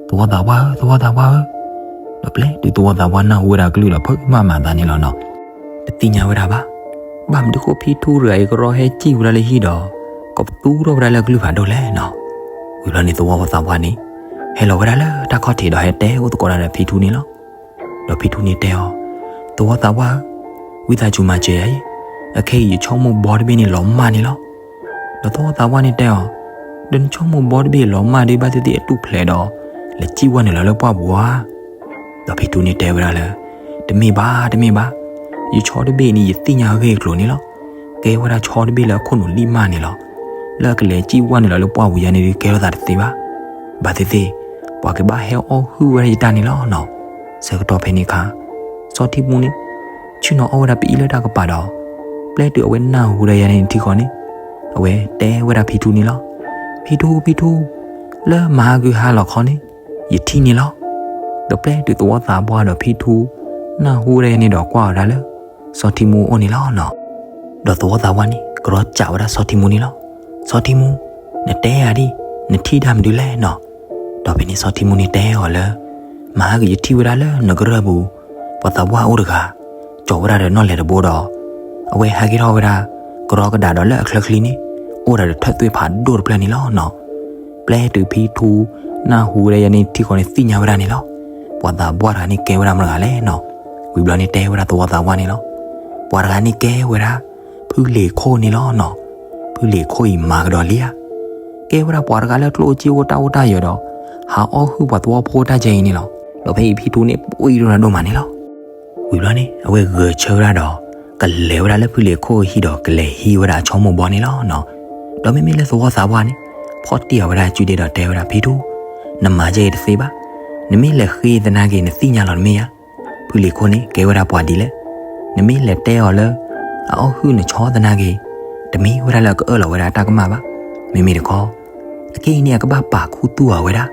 သဝီသးပှၢ်ဧၢ, သဝီသးပှၢ်ဧၢ. ဒီးပျဲတုၤသဝီသးပှၢ်နၢ်ဟူဝဲဒၣ်ကလုၢ်ဒီး ဖုးဘၣ်မၤသးန့ၣ်လီၤနီၤ. တသ့ၣ်ညါဝဲဒၣ်ဘၣ် ဘၣ်မနုၤဃိဖံထူတဂၤအံၤကရီဟဲစံၣ်ဝဲဒၣ်လၢဟံၣ်ဒီး ကိးပသူထီၣ်ဝဲဒၣ်လၢကလုၢ်ဖးဒိၣ်လဲၣ်နီၤ. ဝံၤဘျီန့ၣ်သဝီသးပှၢ်န့ၣ် ဟဲလီၤဝဲဒၣ်လၢတၢ်ခီၣ်ထံးဒီးဟဲတဲအိၣ်သကိးတၢ်ဒီးဖံထူန့ၣ်လီၤ. ဒီးဖံထူန့ၣ်တဲအီၤ, သဝီသးပှၢ်ဧၢ, ဝံသးစူၤမၤစၢၤယၤအံၤ, အခဲအံၤယဆီမိၢ်ဘီတဘ့ၣ်န့ၣ်လီၤမၢ်န့ၣ်လီၤ. ဒီးသဝီသးပှၢ်န့ၣ်တဲအီၤ, ဒီးနဆီမိၢ်ဘီတဘ့ၣ်လီၤမၢ်ဒ်ဘၣ်သ့ၣ်သ့ၣ်အတူၢ်ဖျဲးဒီး လဲၤစံၣ်ဝဲနုာ်လီၤလၢပှၢ်ပူၤဧါ. ဒီးဖံထူန့ၣ်တဲဝဲဒၣ်လၢ တမ့ၢ်ဘၣ် တမ့ၢ်ဘၣ်, ယဆီတဘ့ၣ်န့ၣ် ယသ့ၣ်ညါအဂ့ၢ်အကျိၤန့ၣ်လီၤ. ကဲဝဲဒၣ်ဆီတဘ့ၣ်လၢအခိၣ်နူာ်လံၣ်မၢ်န့ၣ်လီၤ. လၢအကလဲၤစံၣ်ဝဲနုာ်လီၤလၢပှၢ်ပူၤယါန့ၣ်ဒုးကဲထီၣ်သးတသ့ဘၣ်. ဘၣ်သ့ၣ်သ့ၣ် ပှၤကဘၣ်ဟဲအီၣ်ဟုၣ်ဝဲဒၣ်ယတၢ်န့ၣ်လီၤနီၤ. ဆၢကတီၢ်ဖဲန့ၣ်အခါ စီၤထံမူန့ၣ် ဆ့ၣ်နီၤအီၣ်ဝဲဒၣ်ပအံၤလၢတၢ်ကပၤဒီး ပျဲတုၤအဝဲနၢ်ဟူဒၣ်ယါန့ၣ်ထံဃီန့ၣ် အဝဲတဲဝဲဒၣ်ဖံထူန့ၣ်လီၤ. ဖံထူ ဖံထူ, လၢမဟါဂုာ်ဟါလီၤခီန့ၣ် ယထံၣ်န့ၣ်လီၤ. ဒီးပျဲတုၤသဝီသးပှၢ်ဒီးဖံထူ နၢ်ဟူဝဲဒၣ်န့ၣ်ဒီးကွၢ်ဝဲဒၣ်လၢ စီၤထံမူအိၣ်န့ၣ်လီၤနီၤ. ဒီးသဝီသးပှၢ်န့ၣ် ကရီစံးဝဲဒၣ်စီၤထံမူန့ၣ်လီၤ. စီၤထံမူ, နတဲယၤဒ်, နထံၣ်ဒၣ်မနုၤလဲၣ်နီၤ. ဒီးဖဲန့ၣ်စီၤထံမူန့ၣ်တဲအီၤလၢ မဟါဂုာ်ယထံၣ်ဝဲဒၣ်လၢနကရၢၢ်ပူၤ ပှၤသးပှၢ်အိၣ်တဂၤ ကၠီၤဝဲဒၣ်ဒီးနီၣ်လဲၤတဘိဒီး အဝဲဟးက့ၤထီၣ်ဝဲဒၣ် ကရီကဒးဒီးလၢအချၢချံန့ၣ် အိၣ်ဒၣ်ဒီးထၢၣ်သွ့ဖးဒိၣ်တဖျၢၣ်န့ၣ်လီၤနီၤ. ပျဲတုၤဖံထူ နၢ်ဟူဝဲဒၣ်ယၤန့ၣ်ထံၣ်ဃီန့ၣ်သ့ၣ်ညါဝဲဒၣ်န့ၣ်လီၤ. ပှၤသးပှၢ်တဂၤန့ၣ်ကဲဝဲဒၣ်မတၤတဂၤလဲၣ်နီၤ. ဝံၤဘျီန့ၣ်တဲဝဲဒၣ်သဝီသးပှၢ်န့ၣ်လီၤ. ပှၤတဂၤန့ၣ်ကဲဝဲဒၣ် ဖုလံၤခိၣ်န့ၣ်လီၤနီၤ. ဖုလံၤခိၣ်အံၤမၤကဒီးလံဧါ ကဲဝဲဒၣ်ပှၤတဂၤလၢကျိၣ်အိၣ်စ့အိၣ်တၢ်အိၣ်တၢ်ယၢၤဒီး ဟးအီၣ်ဟုၣ်ပှၤသဝီဖိတၢ်ကဲအံၤန့ၣ်လီၤ. ဒီးဖဲအံၤဖံထူန့ၣ်ပှ့ၤဒိၣ်တၢ်ဒိၣ်မးန့ၣ်လီၤ. ဝံၤဘျီန့ၣ် အဝဲဂဲၤဆၢဝဲဒၣ်ဒီး ကလဲၤဝဲဒၣ်လၢဖုလံၤခိၣ်အဟံၣ်ဒီးကလဲၤဟံးဝဲဒၣ်အဆီမိၢ်ဘီန့ၣ်လီၤနီၤ. ဒီးမ့မ့ၢ်လၢသဝီသးပှၢ်န့ၣ် ဖီၣ်တံၢ်အီၤဝဲဒၣ်အစုဒ့ဒီးတဲဝဲဒၣ်ဖံထူ, နမၤကဲအံၤတသ့ဘၣ်. နမ့ၢ်လဲၤဃ့သနာ်က့ နသ့ၣ်ညါလီၤတမ့ၢ်ဧါ. ဖုလံၤခိၣ်န့ၣ် ကဲဝဲဒၣ်ပှၤဒ်လဲၣ်. နမ့ၢ်လဲၤတဲအီၤလၢ အအီၣ်ဟုၣ်နဆီသနာ်က့ တမ့ၢ်ဝဲဒၣ်လၢအကအၢၣ်လီၤဝဲဒၣ်အတၢ်ကမၣ်ဘၣ်. မ့မ့ၢ်တခီ အခဲအံၤန့ၣ် အကဘၣ်ပာ်ခူသူၣ်အီၤဝဲဒၣ်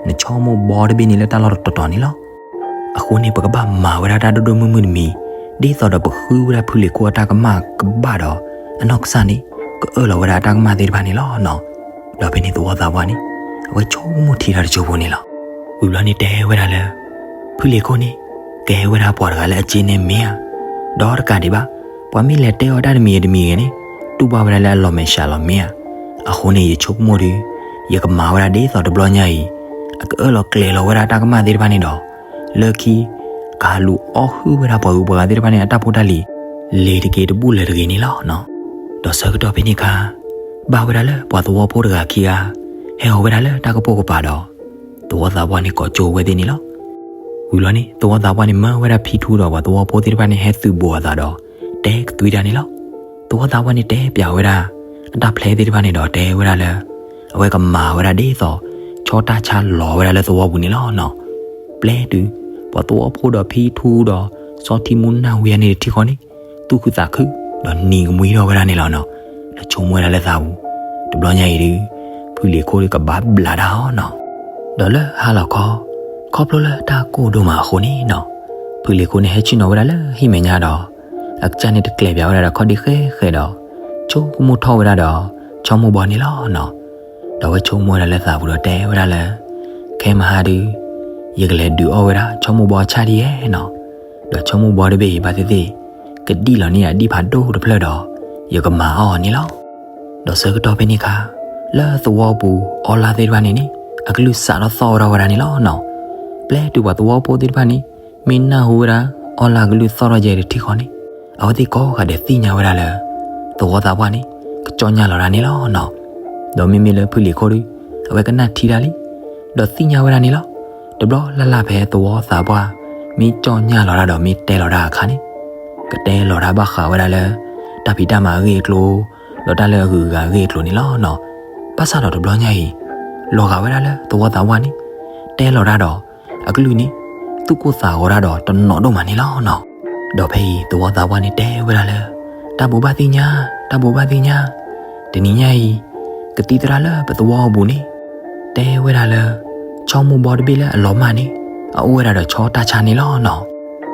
နဆီမိၢ်ဘီတဘ့ၣ်န့ၣ်လၢတၢ်လီၢ်တတီၤတီၤန့ၣ်လီၤ. အဃိန့ၣ် ပကဘၣ်မၤဝဲဒၣ်တၢ်ဒိၣ်ဒိၣ်မုၢ်မုၢ်တမံၤ ဒ်သိးဒီးပဃုဝဲဒၣ်ဖုလံၤခိၣ်အတၢ်ကမၣ်ကဘၣ်ဒီး အနီၢ်ကစၢ်န့ၣ် ကအၢၣ်လီၤဝဲဒၣ်အတၢ်ကမၣ်သ့ၣ်တဖၣ်န့ၣ်လီၤနီၤ. ဒီးဖဲန့ၣ်သဝီသးပှၢ်န့ၣ် အဝဲဆိကမိၣ်ထံတၢ်တစိၢ်ဖိန့ၣ်လီၤ. ဝံၤဘျီန့ၣ်တဲဝဲဒၣ်လၢ ဖုလံၤခိၣ်န့ၣ် ကဲဝဲဒၣ်ပှၤတဂၤလၢအစ့န့ၣ်မ့ၢ်ဧါ. ဒီးတကးဒံးဘၣ် ပှၤမ့ၢ်လဲၤတဲအီၤတၢ်တမံၤတမံၤဂ့ၤန့ၣ် တူၢ်ဘၣ်ဝဲဒၣ်လၢအလီၤမဲာ်ဆှးလီၤမ့ၢ်ဧါ. အဃိန့ၣ် ယဆိကမိၣ်ဒီး ယကမၤဝဲဒၣ်ဒ်သိးတဘျီညါအံၤ အကအၢၣ်လီၤကျဲၤလီၤဝဲဒၣ်တၢ်ကမၣ်သ့ၣ်တဖၣ်န့ၣ်ဒီး လၢခံ ကဟးလူၤအီၣ်ဟုၣ်ဝဲဒၣ်ပှၤဂုၤပှၤဂၤသ့ၣ်တဖၣ်န့ၣ် အတၢ်ဖိတၢ်လံၤ လ့ၤတက့ၤတဘူၣ်လၢၤတဂ့ၤန့ၣ်လီၤနီၤ. ဒီးဆၢကတီၢ်ဖဲန့ၣ်အခါ ဘၣ်ဝဲဒၣ်လၢပှၤသဝီဖိတဂၤခံဂၤ ဟဲဃီၤဝဲဒၣ်လၢတၢ်ကပိာ်ကပၤဒီး သဝီသးပှၢ်န့ၣ်ကိးကၠိဝဲသ့ၣ်န့ၣ်လီၤ. ဝံၤဘျီန့ၣ် သဝီသးပှၢ်န့ၣ်မၢဝဲဒၣ်ဖံထူဒီးပှၤသဝီဖိသ့ၣ်တဖၣ်န့ၣ် ဟဲသုးဘူးအသးဒီး တဲကသွံတၢ်န့ၣ်လီၤ. သဝီသးပှၢ်န့ၣ်တဲပျးဝဲဒၣ် အတၢ်ဖျဲသ့ၣ်တဖၣ်န့ၣ်ဒီးတဲဝဲဒၣ်လၢ အဝဲကမၤဝဲဒၣ်ဒ်သိး ဆီတၢ်ဆါလီၤဝဲဒၣ်လၢသဝီပူၤန့ၣ်လီၤနီၤ. ပျဲတုၤ ပှၤသဝီဖိဒီးဖံထူဒီး စီၤထံမူနၢ်ဟူဝဲန့ၣ်တထံၣ်ဃီန့ၣ် သူၣ်ခုသးခု ဒီးနံၤကမှံထီၣ်ဝဲဒၣ်န့ၣ်လီၤနီၤ. ဒီးဆိကမိၣ်ဝဲဒၣ်လၢသးပူၤ တဘျီညါအံၤဒုး ဖုလံၤခိၣ်ဒုးကဘၣ်ဘျးတၢ်အီၤနီၤ. ဒီးလၢဟါလီၤခီ ခီဖျိလၢတၢ်ကိၢ်ဒိၣ်မးအဃိန့ၣ်နီၤ ဖုလံၤခိၣ်န့ၣ်ဟဲဆ့ၣ်နီၤဝဲဒၣ်လၢဟံၣ်မဲာ်ညါဒီး အကစၢ်န့ၣ်တကျဲၤပၠးဝဲဒၣ်ဒီးခီၣ်ဒ့ဃဲဃဲဒီး ဆိကမိၣ်ထီၣ်ဝဲဒၣ်ဒီး ဆီမိၢ်ဘီန့ၣ်လီၤနီၤ. ဒီးအဝဲဆိကမိၣ်ဝဲဒၣ်လၢသးပူၤဒီးတဲဝဲဒၣ်လၢ ခဲမဟါဒုး ယကလဲၤဒုးအီၣ်ဝဲဒၣ်ဆီမိၢ်ဘီအဆၣ်ဒ်ယဲနီၤ. ဒီးဆီမိၢ်ဘီတဘ့ၣ်အံၤဘၣ်သ့ၣ်သ့ၣ် ကဒံၣ်လီၤန့ၢ်အဒံၣ်ဖးဒိၣ်တဖျၢၣ်ဒီး ယကမၤအီၣ်အီၤန့ၣ်လီၤ. ဒီးဆၢကတီၢ်ဖဲန့ၣ်အခါ လၢသဝီပူၤအီလါသ့ၣ်တဖၣ်န့ၣ်န့ၣ် အကလုၢ်စးထီၣ်သီၣ်ဝဲဒၣ်ဝဲဒၣ်န့ၣ်လီၤနီၤ. ပျဲတုၤပှၤသဝီဖိသ့ၣ်တဖၣ်န့ၣ် မ့ၢ်နၢ်ဟူဝဲဒၣ် အီလါကလုၢ်သီၣ်ထီၣ်ယဲတထံၣ်ဃီန့ၣ် အဝဲသ့ၣ်ကိးဂၤဒဲးသ့ၣ်ညါဝဲဒၣ်လၢ သဝီသးပှၢ်န့ၣ် ကကၠီၣ်ညၣ်လီၤဒၣ်န့ၣ်လီၤနီၤ. ဒီးမ့မ့ၢ်လၢဖုလံၤခိၣ်ဒုး အဝဲကနၣ်ထံတၢ်လံ ဒီးသ့ၣ်ညါဝဲဒၣ်န့ၣ်လီၤ. တဘျီလၢ်လၢ်ဖဲသဝီသးပှၢ် မ့ၢ်ကၠီၣ်ညၣ်လီၤဒၣ်ဒီးမ့ၢ်တဲလီၤဒၣ်အခါန့ၣ် ကတဲလီၤဒၣ်ဘၣ်ဃးဝဲဒၣ်လၢ တၢ်ဖံးတၢ်မၤအဂ့ၢ်အကျိၤ ဒီးတၢ်လၢအဂုၤအဂၤအဂ့ၢ်အကျိၤန့ၣ်လီၤနီၤ. ဘၣ်ဆၣ်ဒီးတဘျီညါအံၤ လီၤဂာ်ဝဲဒၣ်လၢသဝီသးပှၢ်န့ၣ် တဲလီၤဒၣ်ဒီး အကလုၢ်န့ၣ် သူၣ်ကိၢ်သးဂီၤဒၣ်ဒီးတနီၤဒိၣ်မးန့ၣ်လီၤနီၤ. ဒီးဖဲအံၤသဝီသးပှၢ်န့ၣ်တဲဝဲဒၣ်လၢ တၢ်ဘိးဘၣ်သ့ၣ်ညါ, တၢ်ဘိးဘၣ်သ့ၣ်ညါ, တနံၤညါအံၤ ကသံၣ်သရၣ်လၢပသဝီအပူၤန့ၣ် တဲဝဲဒၣ်လၢ ဆီမိၢ်ဘီတဘ့ၣ်လၢအလီၤမၢ်န့ၣ် အအိၣ်ဝဲဒၣ်ဒီးဆီတၢ်ဆါန့ၣ်လီၤနီၤ.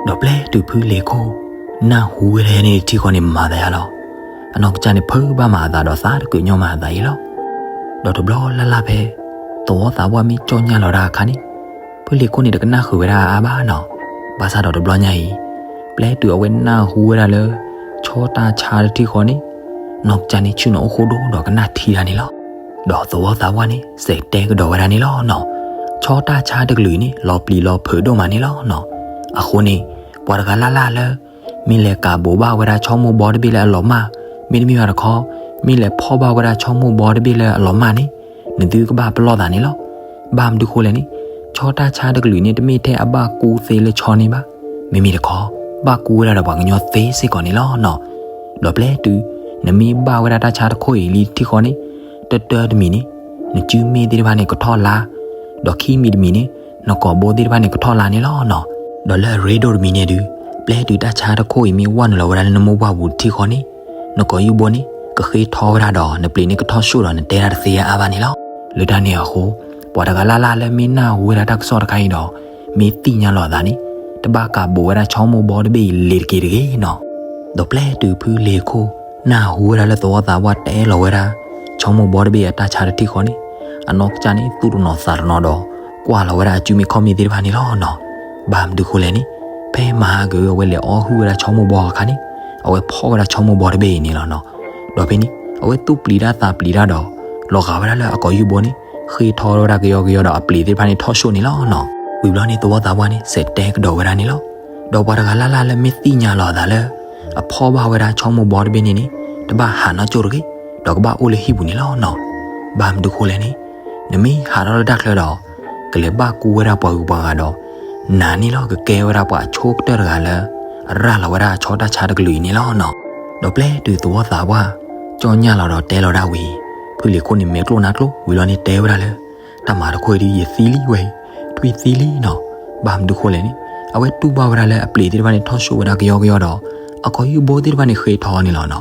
ဒီးပျဲတုၤဖုလံၤခိၣ် နၢ်ဟူဝဲဒၣ်န့ၣ်တထံၣ်ဃီန့ၣ်မၤသးယါလီၤ. အနီၢ်ကစၢ်န့ၣ်ဖုးဘၣ်မးအသးဒီးသးတကုးညီမးအသးအံၤလီၤ. ဒီးတဘျီလၢ်လၢ်ဖဲ သဝီသးပှၢ်မ့ၢ်ကၠီၣ်ညၣ်လီၤဒၣ်အခါန့ၣ် ဖုလံၤခိၣ်န့ၣ်တကနၣ်ဃုာ်ဝဲဒၣ်အါအါဘၣ်နီၤ. ဘၣ်ဆၣ်ဒီးတဘျီညါအံၤ ပျဲတုၤအဝဲနၢ်ဟူဝဲဒၣ်လၢ ဆီတၢ်ဆါတထံၣ်ဃီန့ၣ် နီၢ်ကစၢ်န့ၣ်ဆ့ၣ်နီၤအိၣ်ဃိဒိၣ်ဒီးကနၣ်ထံတၢ်န့ၣ်လီၤ. ဒီးသဝီသးပှၢ်န့ၣ် စဲးတဲကဒီးဝဲဒၣ်န့ၣ်လီၤနီၤ. ဆီတၢ်ဆါတကလုာ်အံၤန့ၣ် လီၤပျံၤလီၤဖုးဒိၣ်မးန့ၣ်လီၤနီၤ. အဃိန့ၣ် ပှၤတဂၤလၢ်လၢ်လၢ မ့ၢ်လဲၤကးဘိးဘၣ်ဝဲဒၣ်ဆီမိၢ်ဘီတဘ့ၣ်လၢအလီၤမၢ်, မ့တမ့ၢ်ဘၣ်တခီ မ့ၢ်လဲၤဖီၣ်ဘၣ်ဝဲဒၣ်ဆီမိၢ်ဘီတဘ့ၣ်လၢအလီၤမၢ်န့ၣ် နသုကဘၣ်ပလီၢ်သးန့ၣ်လီၤ. ဘၣ်မနုၤဃိလဲၣ်န့ၣ် ဆီတၢ်ဆါတကလုာ်န့ၣ် တမ့ၢ်ထဲအဘၣ်ကူသ့လၢဆီန့ၣ်ဘၣ်, မ့မ့ၢ်တခီ ဘၣ်ကူဝဲဒၣ်ဒီးပှၤကညီသ့စ့ၢ်ကီးန့ၣ်လီၤနီၤ. ဒီးပျဲတုၤ နမ့ၢ်ဘၣ်ဝဲဒၣ်တၢ်ဆါတခိၣ်အံၤလံတထံၣ်ဃီန့ၣ် တတၢတမံၤန့ၣ် နစုမ့ၣ်သ့ၣ်တဖၣ်န့ၣ်ကထီၣ်လါ, ဒီးခံမံၤတမံၤန့ၣ် နကိာ်ဘိသ့ၣ်တဖၣ်န့ၣ်ကထီၣ်လါန့ၣ်လီၤနီၤ. ဒီးလၢအရ့ဒိၣ်တမံၤန့ၣ်ဒုး ပျဲတုၤတၢ်ဆါတခိၣ်အံၤမ့ၢ်ဝၢ်နုာ်လီၤဝဲဒၣ်လၢနမိၢ်ပှၢ်ပူၤတထံၣ်ဃီန့ၣ် နကိာ်ယူၢ်ဘိန့ၣ် ကဃ့ထီဝဲဒၣ်ဒီး နပျ့ၤန့ၣ်ကထီၣ်ဆှိၣ်ဒီးနတဲတၢ်တသ့အါအါဘၣ်န့ၣ်လီၤ. လၢတၢ်န့ၣ်အဃိ ပှၤတဂၤလၢ်လၢ်လၢမ့ၢ်နၢ်ဟူဝဲဒၣ်တၢ်ကစီၣ်တခါအံၤဒီး မ့ၢ်သ့ၣ်ညါလီၤအသးန့ၣ် တဘၣ်ကးဘူးဝဲဒၣ်ဆီမိၢ်ဘီတဘ့ၣ်အံၤလ့ၤတက့ၢ်တဂ့ၤနီၤ. ဒီးပျဲတုၤဖုလ့ၤခိၣ် နၢ်ဟူဝဲဒၣ်လၢသဝီသးပှၢ်တဲလီၤဝဲဒၣ် ဆီမိၢ်ဘီတဘ့ၣ်အတၢ်ဆါတထံၣ်ဃီန့ၣ် အနီၢ်ကစၢ်န့ၣ် သူၣ်တနီၤသးတနီၤဒီး ကွၢ်လီၤဝဲဒၣ်အစုမ့ၢ်ခီၣ်မ့ၢ်သ့ၣ်တဖၣ်န့ၣ်လီၤနီၤ. ဘၣ်မနုၤဃိလဲၣ်န့ၣ် ဖဲမဟါကဝဲလဲၤအီၣ်ဟုၣ်ဝဲဒၣ်ဆီမိၢ်ဘီအခါန့ၣ် အဝဲဖီၣ်ဝဲဒၣ်ဆီမိၢ်ဘီတဘ့ၣ်အံၤန့ၣ်လီၤနီၤ. ဒီးဖဲန့ၣ် အဝဲသူၣ်ပျံၤတၢ်သးပျံၤတၢ်ဒီး လီၤဂာ်ဝဲဒၣ်လၢအကိာ်ယူၢ်ဘိန့ၣ် ဃ့ထီၣ်ဝဲဒၣ်ကယီကယီဒီးအပျ့ၤသ့ၣ်တဖၣ်န့ၣ်ထီၣ်ဆိၣ်န့ၣ်လီၤနီၤ. ဝံၤဘျီန့ၣ်သဝီသးပှၢ်န့ၣ် စဲးတဲကဒီးဝဲဒၣ်န့ၣ်လီၤ. ဒီးပှၤတဂၤလၢ်လၢ်လၢမ့ၢ်သ့ၣ်ညါလီၤအသးလၢ အဖီၣ်ဘၣ်ဝဲဒၣ်ဆီမိၢ်ဘီတဘ့ၣ်န့ၣ်န့ၣ် တဘၣ်ဟးနီၢ်ကၠိၣ်တဂ့ၤ, ဒီးကဘၣ်အိၣ်လၢဟံၣ်ပူၤန့ၣ်လီၤနီၤ. ဘၣ်မနုၤဃိလဲၣ်န့ၣ် နမ့ၢ်ဟးထီၣ်လၢတၢ်ချၢဒီး ကလဲၤဘၣ်ကူဝဲဒၣ်ပှၤဂုၤပှၤဂၤဒီး နၤန့ၣ်လီၤ ကကဲဝဲဒၣ်ပှၤအဆိကတၢၢ်တဂၤလၢ အရၤလီၤဝဲဒၣ်ဆီတၢ်ဆါတကလုာ်အံၤန့ၣ်လီၤနီၤ. ဒီးပျဲတုၤသဝီသးပှၢ် ကၠီၣ်ညၣ်လီၤဒီးတဲလီၤဒၣ်ဝံၤ ဖုလ့ၤခိၣ်န့ၣ်မဲာ်ကျိၣ်နါကျိၣ်ဝံၤလီၤန့ၣ်တဲဝဲဒၣ်လၢ တၢ်မၤတခီအံၤဒုးယသံလံဝဲအံၤ, ထွံၣ်သံလံနီၤ. ဘၣ်မနုၤဃိလဲၣ်န့ၣ် အဝဲတူၢ်ဘၣ်ဝဲဒၣ်လၢအပျ့ၤသ့ၣ်တဖၣ်န့ၣ်ထီၣ်ဆိၣ်ဝဲဒၣ်ကယီကယီဒီး အကိာ်ယူၢ်ဘိသ့ၣ်တဖၣ်န့ၣ်ဃ့ထီၣ်န့ၣ်လီၤနီၤ.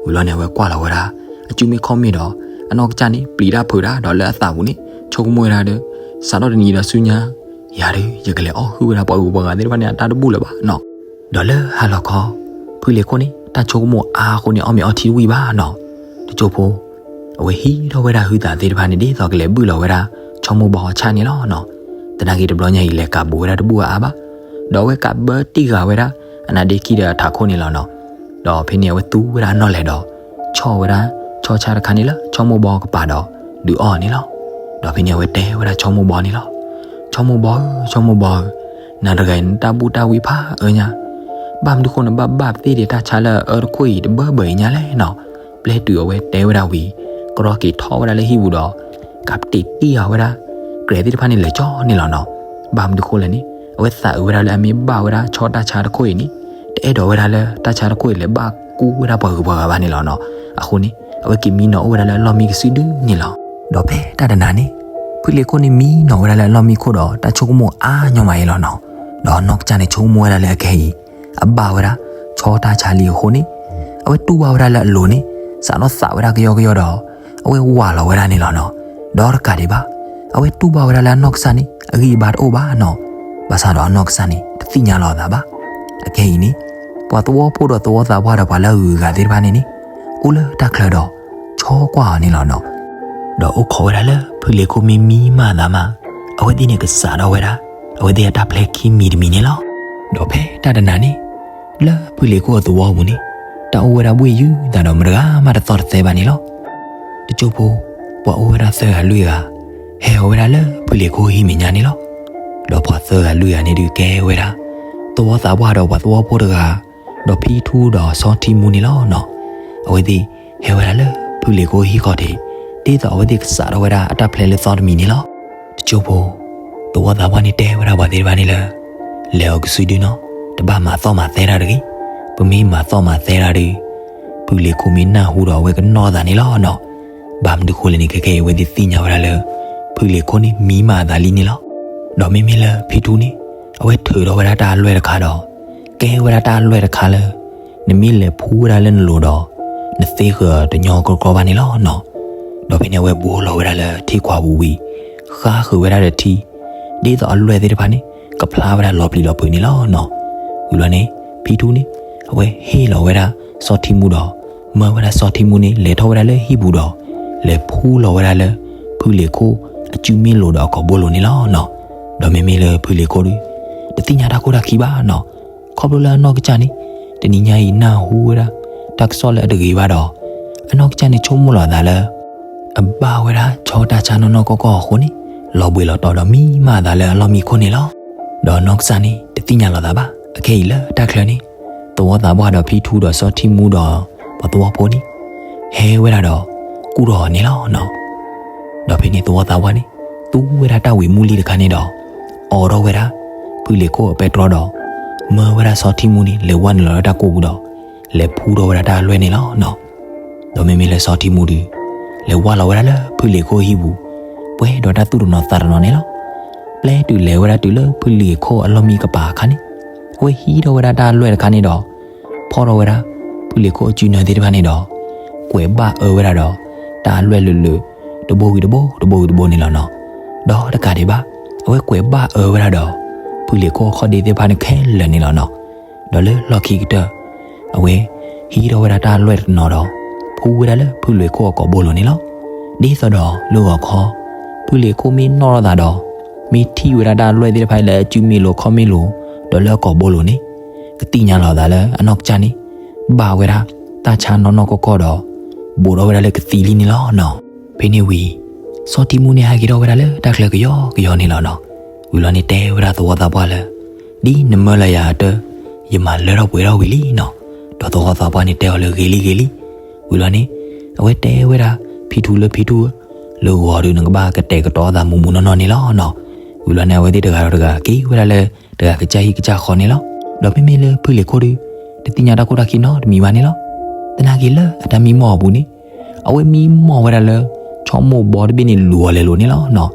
ဝံၤလီၤန့ၣ် အဝဲကွၢ်လီၤဝဲဒၣ် အစုမ့ၢ်ခီၣ်မ့ၢ်ဒီး အနီၢ်ကစၢ်န့ၣ် ပျံၤတၢ်ဖုးတၢ်ဒီးလၢအသးပူၤန့ၣ် ဆိကမိၣ်ဝဲဒၣ်ဒီး စးထီၣ်တနံၤဒီးဆူညါ ယၤဒီး ယကလဲၤအီၣ်ဟုၣ်ဝဲဒၣ်ပှၤဂုၤပှၤဂၤသ့ၣ်တဖၣ်န့ၣ် အတၢ်တဘူၣ်လၢၤဘၣ်နီၤ. ဒီးလၢဟါလီၤခီ ဖုလ့ၤခိၣ်န့ၣ် တၢ်ဆိကမိၣ်အါအဃိန့ၣ် အီၣ်မ့ၤအီထံတဝံၣ်ဘၣ်နီၤ. တကၠိဖိ အဝဲဟံးထီၣ်ဝဲဒၣ်ဟုသးသ့ၣ်တဖၣ်န့ၣ် ဒ်သိးကလဲၤဘုၣ်လီၤဝဲဒၣ် ဆီမိၢ်ဘီအဆၣ်န့ၣ်လီၤနီၤ. သနာ်က့တဘျီညါအံၤ လဲၤကးဘူးဝဲဒၣ်တဘူၣ်အါအါဘၣ်. ဒီးအဝဲကးဘၢတံၢ်ဃာ်ဝဲဒၣ် အနါဒ့ခံဒီးအထးခိၣ်န့ၣ်လီၤနီၤ. ဒီးဖဲန့ၣ်အဝဲသူဝဲဒၣ်အနီၣ်လဲၣ်ဒီး ဆီၣ်ဝဲဒၣ် ဆီဆါတခါန့ၣ်လၢဆီမိၢ်ဘီကပၤဒီး ဒုးအီၣ်န့ၣ်လီၤ. ဒီးဖဲန့ၣ်အဝဲတဲဝဲဒၣ်ဆီမိၢ်ဘီန့ၣ်လီၤ. ဆီမိၢ်ဘီဧၢ, ဆီမိၢ်ဘီဧၢ, နၤတဂၤအံၤ နတၢ်ဘူၣ်တၢ်ဝံၣ်ဖးအၢညါ, ဘၣ်မနုၤဃိနဘၣ်ဘၣ်ပသ့ၣ်ဒံးတၢ်ဆါလၢအအၢတခိၣ်အံၤတဘၢဘၢအံၤညါလဲၣ်နီၤ. ပျဲတုၤအဝဲတဲဝဲဒၣ်ဝံၤ ကရီက့ၤထီၣ်ဝဲဒၣ်လၢဟံၣ်ပူၤဒီး ကးတ့ၢ်တံၢ်ဃာ်ဝဲဒၣ် ကြဲးသ့ၣ်တဖၣ်န့ၣ်လဲၤကၠီန့ၣ်လီၤနီၤ. ဘၣ်မနုၤဃိလဲၣ်န့ၣ် အဝဲသးအုးဝဲဒၣ်လၢအမ့ၢ်ဘၣ်ဝဲဒၣ်ဆီတၢ်ဆါတခိၣ်အံၤန့ၣ် တအဲၣ်ဒိးဝဲဒၣ်လၢတၢ်ဆါတခိၣ်အံၤ လဲၤဘၣ်ကူဝဲဒၣ်ပှၤဂုၤပှၤဂၤဘၣ်န့ၣ်လီၤနီၤ. အဃိန့ၣ် အဝဲက့ၤမံနီၤအိၣ်ဝဲဒၣ်လၢအလီၢ်မံကစုဒုန့ၣ်လီၤ. ဒီးဖဲတၢ်တနၤန့ၣ် ဖုလ့ၤခိၣ်န့ၣ်မံနီၤဝဲဒၣ်လၢအလီၢ်မံခိၣ်ဒီး တၢ်ဆိကမိၣ်အါညီမးအံၤလီၤနီၤ. ဒီးအနီၢ်ကစၢ်န့ၣ် ဆိကမိၣ်ဝဲဒၣ်လၢအခဲအံၤ အဘၣ်ဝဲဒၣ် ဆီတၢ်ဆါလံအဃိန့ၣ် အဝဲတူၢ်ဘၣ်ဝဲဒၣ်လၢအလိၤန့ၣ် စးထီၣ်သးဝဲဒၣ်ကယီကယီဒီး အဝဲဝးလီၤဝဲဒၣ်န့ၣ်လီၤနီၤ. ဒီးတကးဒံးဘၣ် အဝဲတူၢ်ဘၣ်ဝဲဒၣ်လၢအနီၢ်ကစၢ်န့ၣ် အဂံၢ်အဘါတအိၣ်ဘၣ်နီၤ. ဘၣ်ဆၣ်ဒီးအနီၢ်ကစၢ်န့ၣ် တသ့ၣ်ညါလီၤအသးဘၣ်. အခဲအံၤန့ၣ် ပှၤသဝီဖိဒီးသဝီသးပှၢ်ဒီးပှၤလၢအဂုၤအဂၤသ့ၣ်တဖၣ်န့ၣ်န့ၣ် အိၣ်လၢတၢ်ချၢဒီး ဆီကွၢ်အီၤန့ၣ်လီၤနီၤ. ဒီးအိၣ်ခိးဝဲဒၣ်လၢဖုလ့ၤခိၣ်မ့ၢ်မံမးအသးမး အဝဲသ့ၣ်န့ၣ်ကစးထီၣ်ဝဲဒၣ် အဝဲသ့ၣ်အတၢ်ဖျဲခံမံၤတမံၤန့ၣ်လီၤ. ဒီးဖဲတၢ်တနၤန့ၣ် လၢဖုလ့ၤခိၣ်အသဝီပူၤန့ၣ် တၢ်အိၣ်ဝဲဒၣ်ဘှ့ၣ်ယုၢ်သးဒီးမတဂၤမးတသီၣ်တသဲဘၣ်န့ၣ်လီၤ. တကၠိဖိ ပှၤအိၣ်ဝဲဒၣ်သၢဂၤလွံၢ်ဂၤ ဟဲအီၤဝဲဒၣ်လၢဖုလ့ၤခိၣ်ဟံၣ်မဲာ်ညါန့ၣ်လီၤ. ဒီးပှၤသၢဂၤလွံၢ်ဂၤန့ၣ်ဒုးကဲဝဲဒၣ် သဝီသးပှၢ်ဒီးပှၤသဝီဖိတဂၤ ဒီးဖံထူဒီးစီၤထံမူန့ၣ်လီၤနီၤ. အဝဲသ့ၣ်ဟဲဝဲဒၣ်လၢဖုလ့ၤခိၣ်ဟံၣ်ဃီတ့ၢ် ဒ်သိးအဝဲသ့ၣ်ကစးထီၣ်ဝဲဒၣ်အတၢ်ဖျဲလၢသီတမံၤန့ၣ်လီၤ. တကၠိဖိ သဝီသးပှၢ်န့ၣ်တဲဝဲဒၣ်ပှၤသ့ၣ်တဖၣ်န့ၣ်လၢ လဲၤအီၤကစုဒုနီၤ တဘၣ်မၤသီၣ်မၤသဲတၢ်တဂ့ၤ. ပမ့ၢ်မၤသီၣ်မၤသဲတၢ်ဒီး ဖုလ့ၤခိၣ်မ့ၢ်နၢ်ဟူဒီးအဝဲကနီၣ်သးန့ၣ်လီၤနီၤ. ဘၣ်မနုၤဃိလဲၣ်န့ၣ် ခဲကဲအံၤအဝဲသ့ၣ်သ့ၣ်ညါဝဲဒၣ်လၢ ဖုလ့ၤခိၣ်န့ၣ်မံမးအသးလံန့ၣ်လီၤ. ဒီးမ့မ့ၢ်လၢဖံထူန့ၣ် အဝဲထုးထီၣ်ဝဲဒၣ်တၢ်အလွဲၢ်တခါဒီး ကဲဝဲဒၣ်တၢ်အလွဲၢ်တခါလၢ နမ့ၢ်လဲၤဖှူဝဲဒၣ်လၢနလိၤဒီး နသ့ဃၢၤတညီကျီကျီဘၣ်န့ၣ်လီၤနီၤ. ဒီးဖဲန့ၣ်အဝဲဘှီလီၤဝဲဒၣ်လၢထံခွးပူၤဝံၤ ဃါဃုာ်ဝဲဒၣ်ဒီးထံ ဒ်သိးအလွဲၢ်သ့ၣ်တဖၣ်န့ၣ် ကဖျါဝဲဒၣ်လီၤပျံၤလီၤဖုးန့ၣ်လီၤနီၤ. ဝံၤလီၤန့ၣ် ဖံထူန့ၣ် အဝဲဟ့ၣ်လီၤဝဲဒၣ်စီၤထံမူဒီး မၢဝဲဒၣ်စီၤထံမူန့ၣ် လဲၤထီၣ်ဝဲဒၣ်လၢဟံၣ်ပူၤဒီး လဲၤဖှူလီၤဝဲဒၣ်လၢ ဖုလ့ၤခိၣ်အစုမ့ၢ်လိၤဒီးအကိာ်ဘိလိၤန့ၣ်လီၤနီၤ. ဒီးမ့မ့ၢ်လၢဖုလ့ၤခိၣ်ဒီး တသ့ၣ်ညါတၢ်ခိၣ်တၢ်ခံဘၣ်နီၤ. ခီဖျိလၢအနီၢ်ကစၢ်န့ၣ် တနံၤညါအံၤနၢ်ဟူဝဲဒၣ် တၢ်ကစီၣ်လၢအတဂ့ၤဘၣ်ဒီး အနီၢ်ကစၢ်န့ၣ်ဆိကမိၣ်လီၤအသးလၢ အဘၣ်ဝဲဒၣ်ဆီတၢ်ဆါနီၢ်နီၢ်ကီၢ်ကီၢ်အဃိန့ၣ် လီၤဘှံးလီၤတီၤဒီးမံမးအသးလၢအလီၢ်မံခိၣ်န့ၣ်လီၤ. ဒီးနီၢ်ကစၢ်န့ၣ်တသ့ၣ်ညါလီၤသးဘၣ်. အခဲအံၤလၢတၢ်ချၢန့ၣ် သဝီသးပှၢ်ဒီးဖံထူဒီးစီၤထံမူဒီး ပှၤသဝီဖိန့ၣ် ဟဲဝဲဒၣ်ဒီး ကူၣ်ထီၣ်အီၤန့ၣ်လီၤနီၤ. ဒီးဖဲန့ၣ်သဝီသးပှၢ်န့ၣ် သူဝဲဒၣ်တၢ်ဝံၤမူလံတခါန့ၣ်ဒီး အိးထီၣ်ဝဲဒၣ် ဖုလ့ၤခိၣ်အပဲတြီဒီး မၢဝဲဒၣ်စီၤထံမူန့ၣ် လဲၤဝဲနုာ်လီၤလၢတၢ်ကိၢ်ပူၤဒီး လဲၤဖှူထီၣ်ဝဲဒၣ်တၢ်အလွဲၢ်န့ၣ်လီၤနီၤ. ဒီးမ့မ့ၢ်လၢစီၤထံမူဒီး လဲၤဝဲလီၤဝဲဒၣ်လၢဖုလ့ၤခိၣ်အဟံၣ်ပူၤ ပှဲၤဒီးတၢ်သူၣ်တနီၤသးတနီၤန့ၣ်လီၤ. ပျဲတုၤလဲၤဝဲဒၣ်တုၤလၢဖုလ့ၤခိၣ်အလီၢ်မံကပၤအခါန့ၣ် အဝဲဟံးထီၣ်ဝဲဒၣ်တၢ်အလွဲၢ်တခါန့ၣ်ဒီး ဖီၣ်ထီၣ်ဝဲဒၣ် ဖုလ့ၤခိၣ်အစုနၢသ့ၣ်တဖၣ်န့ၣ်ဒီး ကွဲးဘၣ်အၢဝဲဒၣ်ဒီး တၢ်အလွဲၢ်လုာ်လုာ် တဘိဝံၤတဘိ တဘိဝံၤတဘိန့ၣ်လီၤနီၤ. ဒီးတကးဒံးဘၣ်, အဝဲကွဲးဘၣ်အၢဝဲဒၣ်ဒီး ဖုလံၤခိၣ်အခီၣ်ဒ့သ့ၣ်တဖၣ်န့ၣ်ခဲလၢာ်န့ၣ်လီၤနီၤ. ဒီးလၢလီၢ်ခံကတၢၢ် အဝဲဟံးထီၣ်ဝဲဒၣ်တၢ်လွဲၢ်တနီၤဒီး ဖှူဝဲဒၣ်လၢဖုလံၤခိၣ်အကိာ်ဘိလိၤန့ၣ်လီၤ. ဒ်သိးဒီးလၢဂီၤခီ ဖုလံၤခိၣ်မ့ၢ်နီၣ်ထီၣ်သးဒီး မ့ၢ်ထံၣ်ဝဲဒၣ်တၢ်လွဲၢ်သ့ၣ်တဖၣ်လၢအစုမ့ၢ်လိၤခီၣ်မ့ၢ်လိၤ ဒီးလၢအကိာ်ဘိလိၤန့ၣ် ကသ့ၣ်ညါလီၤသးလၢအနီၢ်ကစၢ်န့ၣ် ဘၣ်ဝဲဒၣ်တၢ်ဆါနီၢ်နီၢ်ကီၢ်ကီၢ်ဒီး ဘူးထီၣ်ဝဲဒၣ်လၢကသံလံန့ၣ်လီၤနီၤ. ဖဲန့ၣ်ဝံၤ စီၤတံမူန့ၣ်ဟဲက့ၤထီၣ်ဝဲဒၣ်လၢတၢ်ချၢကယီကယီန့ၣ်လီၤနီၤ. ဝံၤလီၤန့ၣ်တဲဝဲဒၣ်သဝီသးပှၢ်လၢ ဒ်နမၢလၢယၤအတၢ် ယမၤလၢထီၣ်ပှဲၤထီၣ်ဝံၤလံနီၤ. ဒီးသဝီသးပှၢ်န့ၣ်တဲအီၤလၢဂ့ၤလံဂ့ၤလံ. ဝံၤလီၤန့ၣ် အဝဲတဲဝဲဒၣ် ဖံထူလၢဖံထူဧၢ, လၢဂီၤဒီးနကဘၣ်ကတဲာ်ကတီၤသးမူးမူးနီၢ်နီၢ်န့ၣ်လီၤနီၤ. ဝံၤလီၤန့ၣ် အဝဲသ့ၣ်တဂၤဒီးတဂၤက့ၤဝဲဒၣ်လၢ တဂၤကစၢ်ဟံၣ်ကစၢ်ဃီန့ၣ်လီၤ. ဒီးမ့မ့ၢ်လၢဖုလံၤခိၣ်ဒီး တသ့ၣ်ညါတၢ်ခိၣ်တၢ်ခံနီတမံၤဘၣ်န့ၣ်လီၤ. သနာ်က့လၢအတၢ်မံမီၢ်အပူၤန့ၣ် အဝဲမံမီၢ်ဝဲဒၣ်လၢ ဆီမိၢ်ဘီတဘ့ၣ်န့ၣ်လူၤအီၤလဲၤလိာ်န့ၣ်လီၤနီၤ.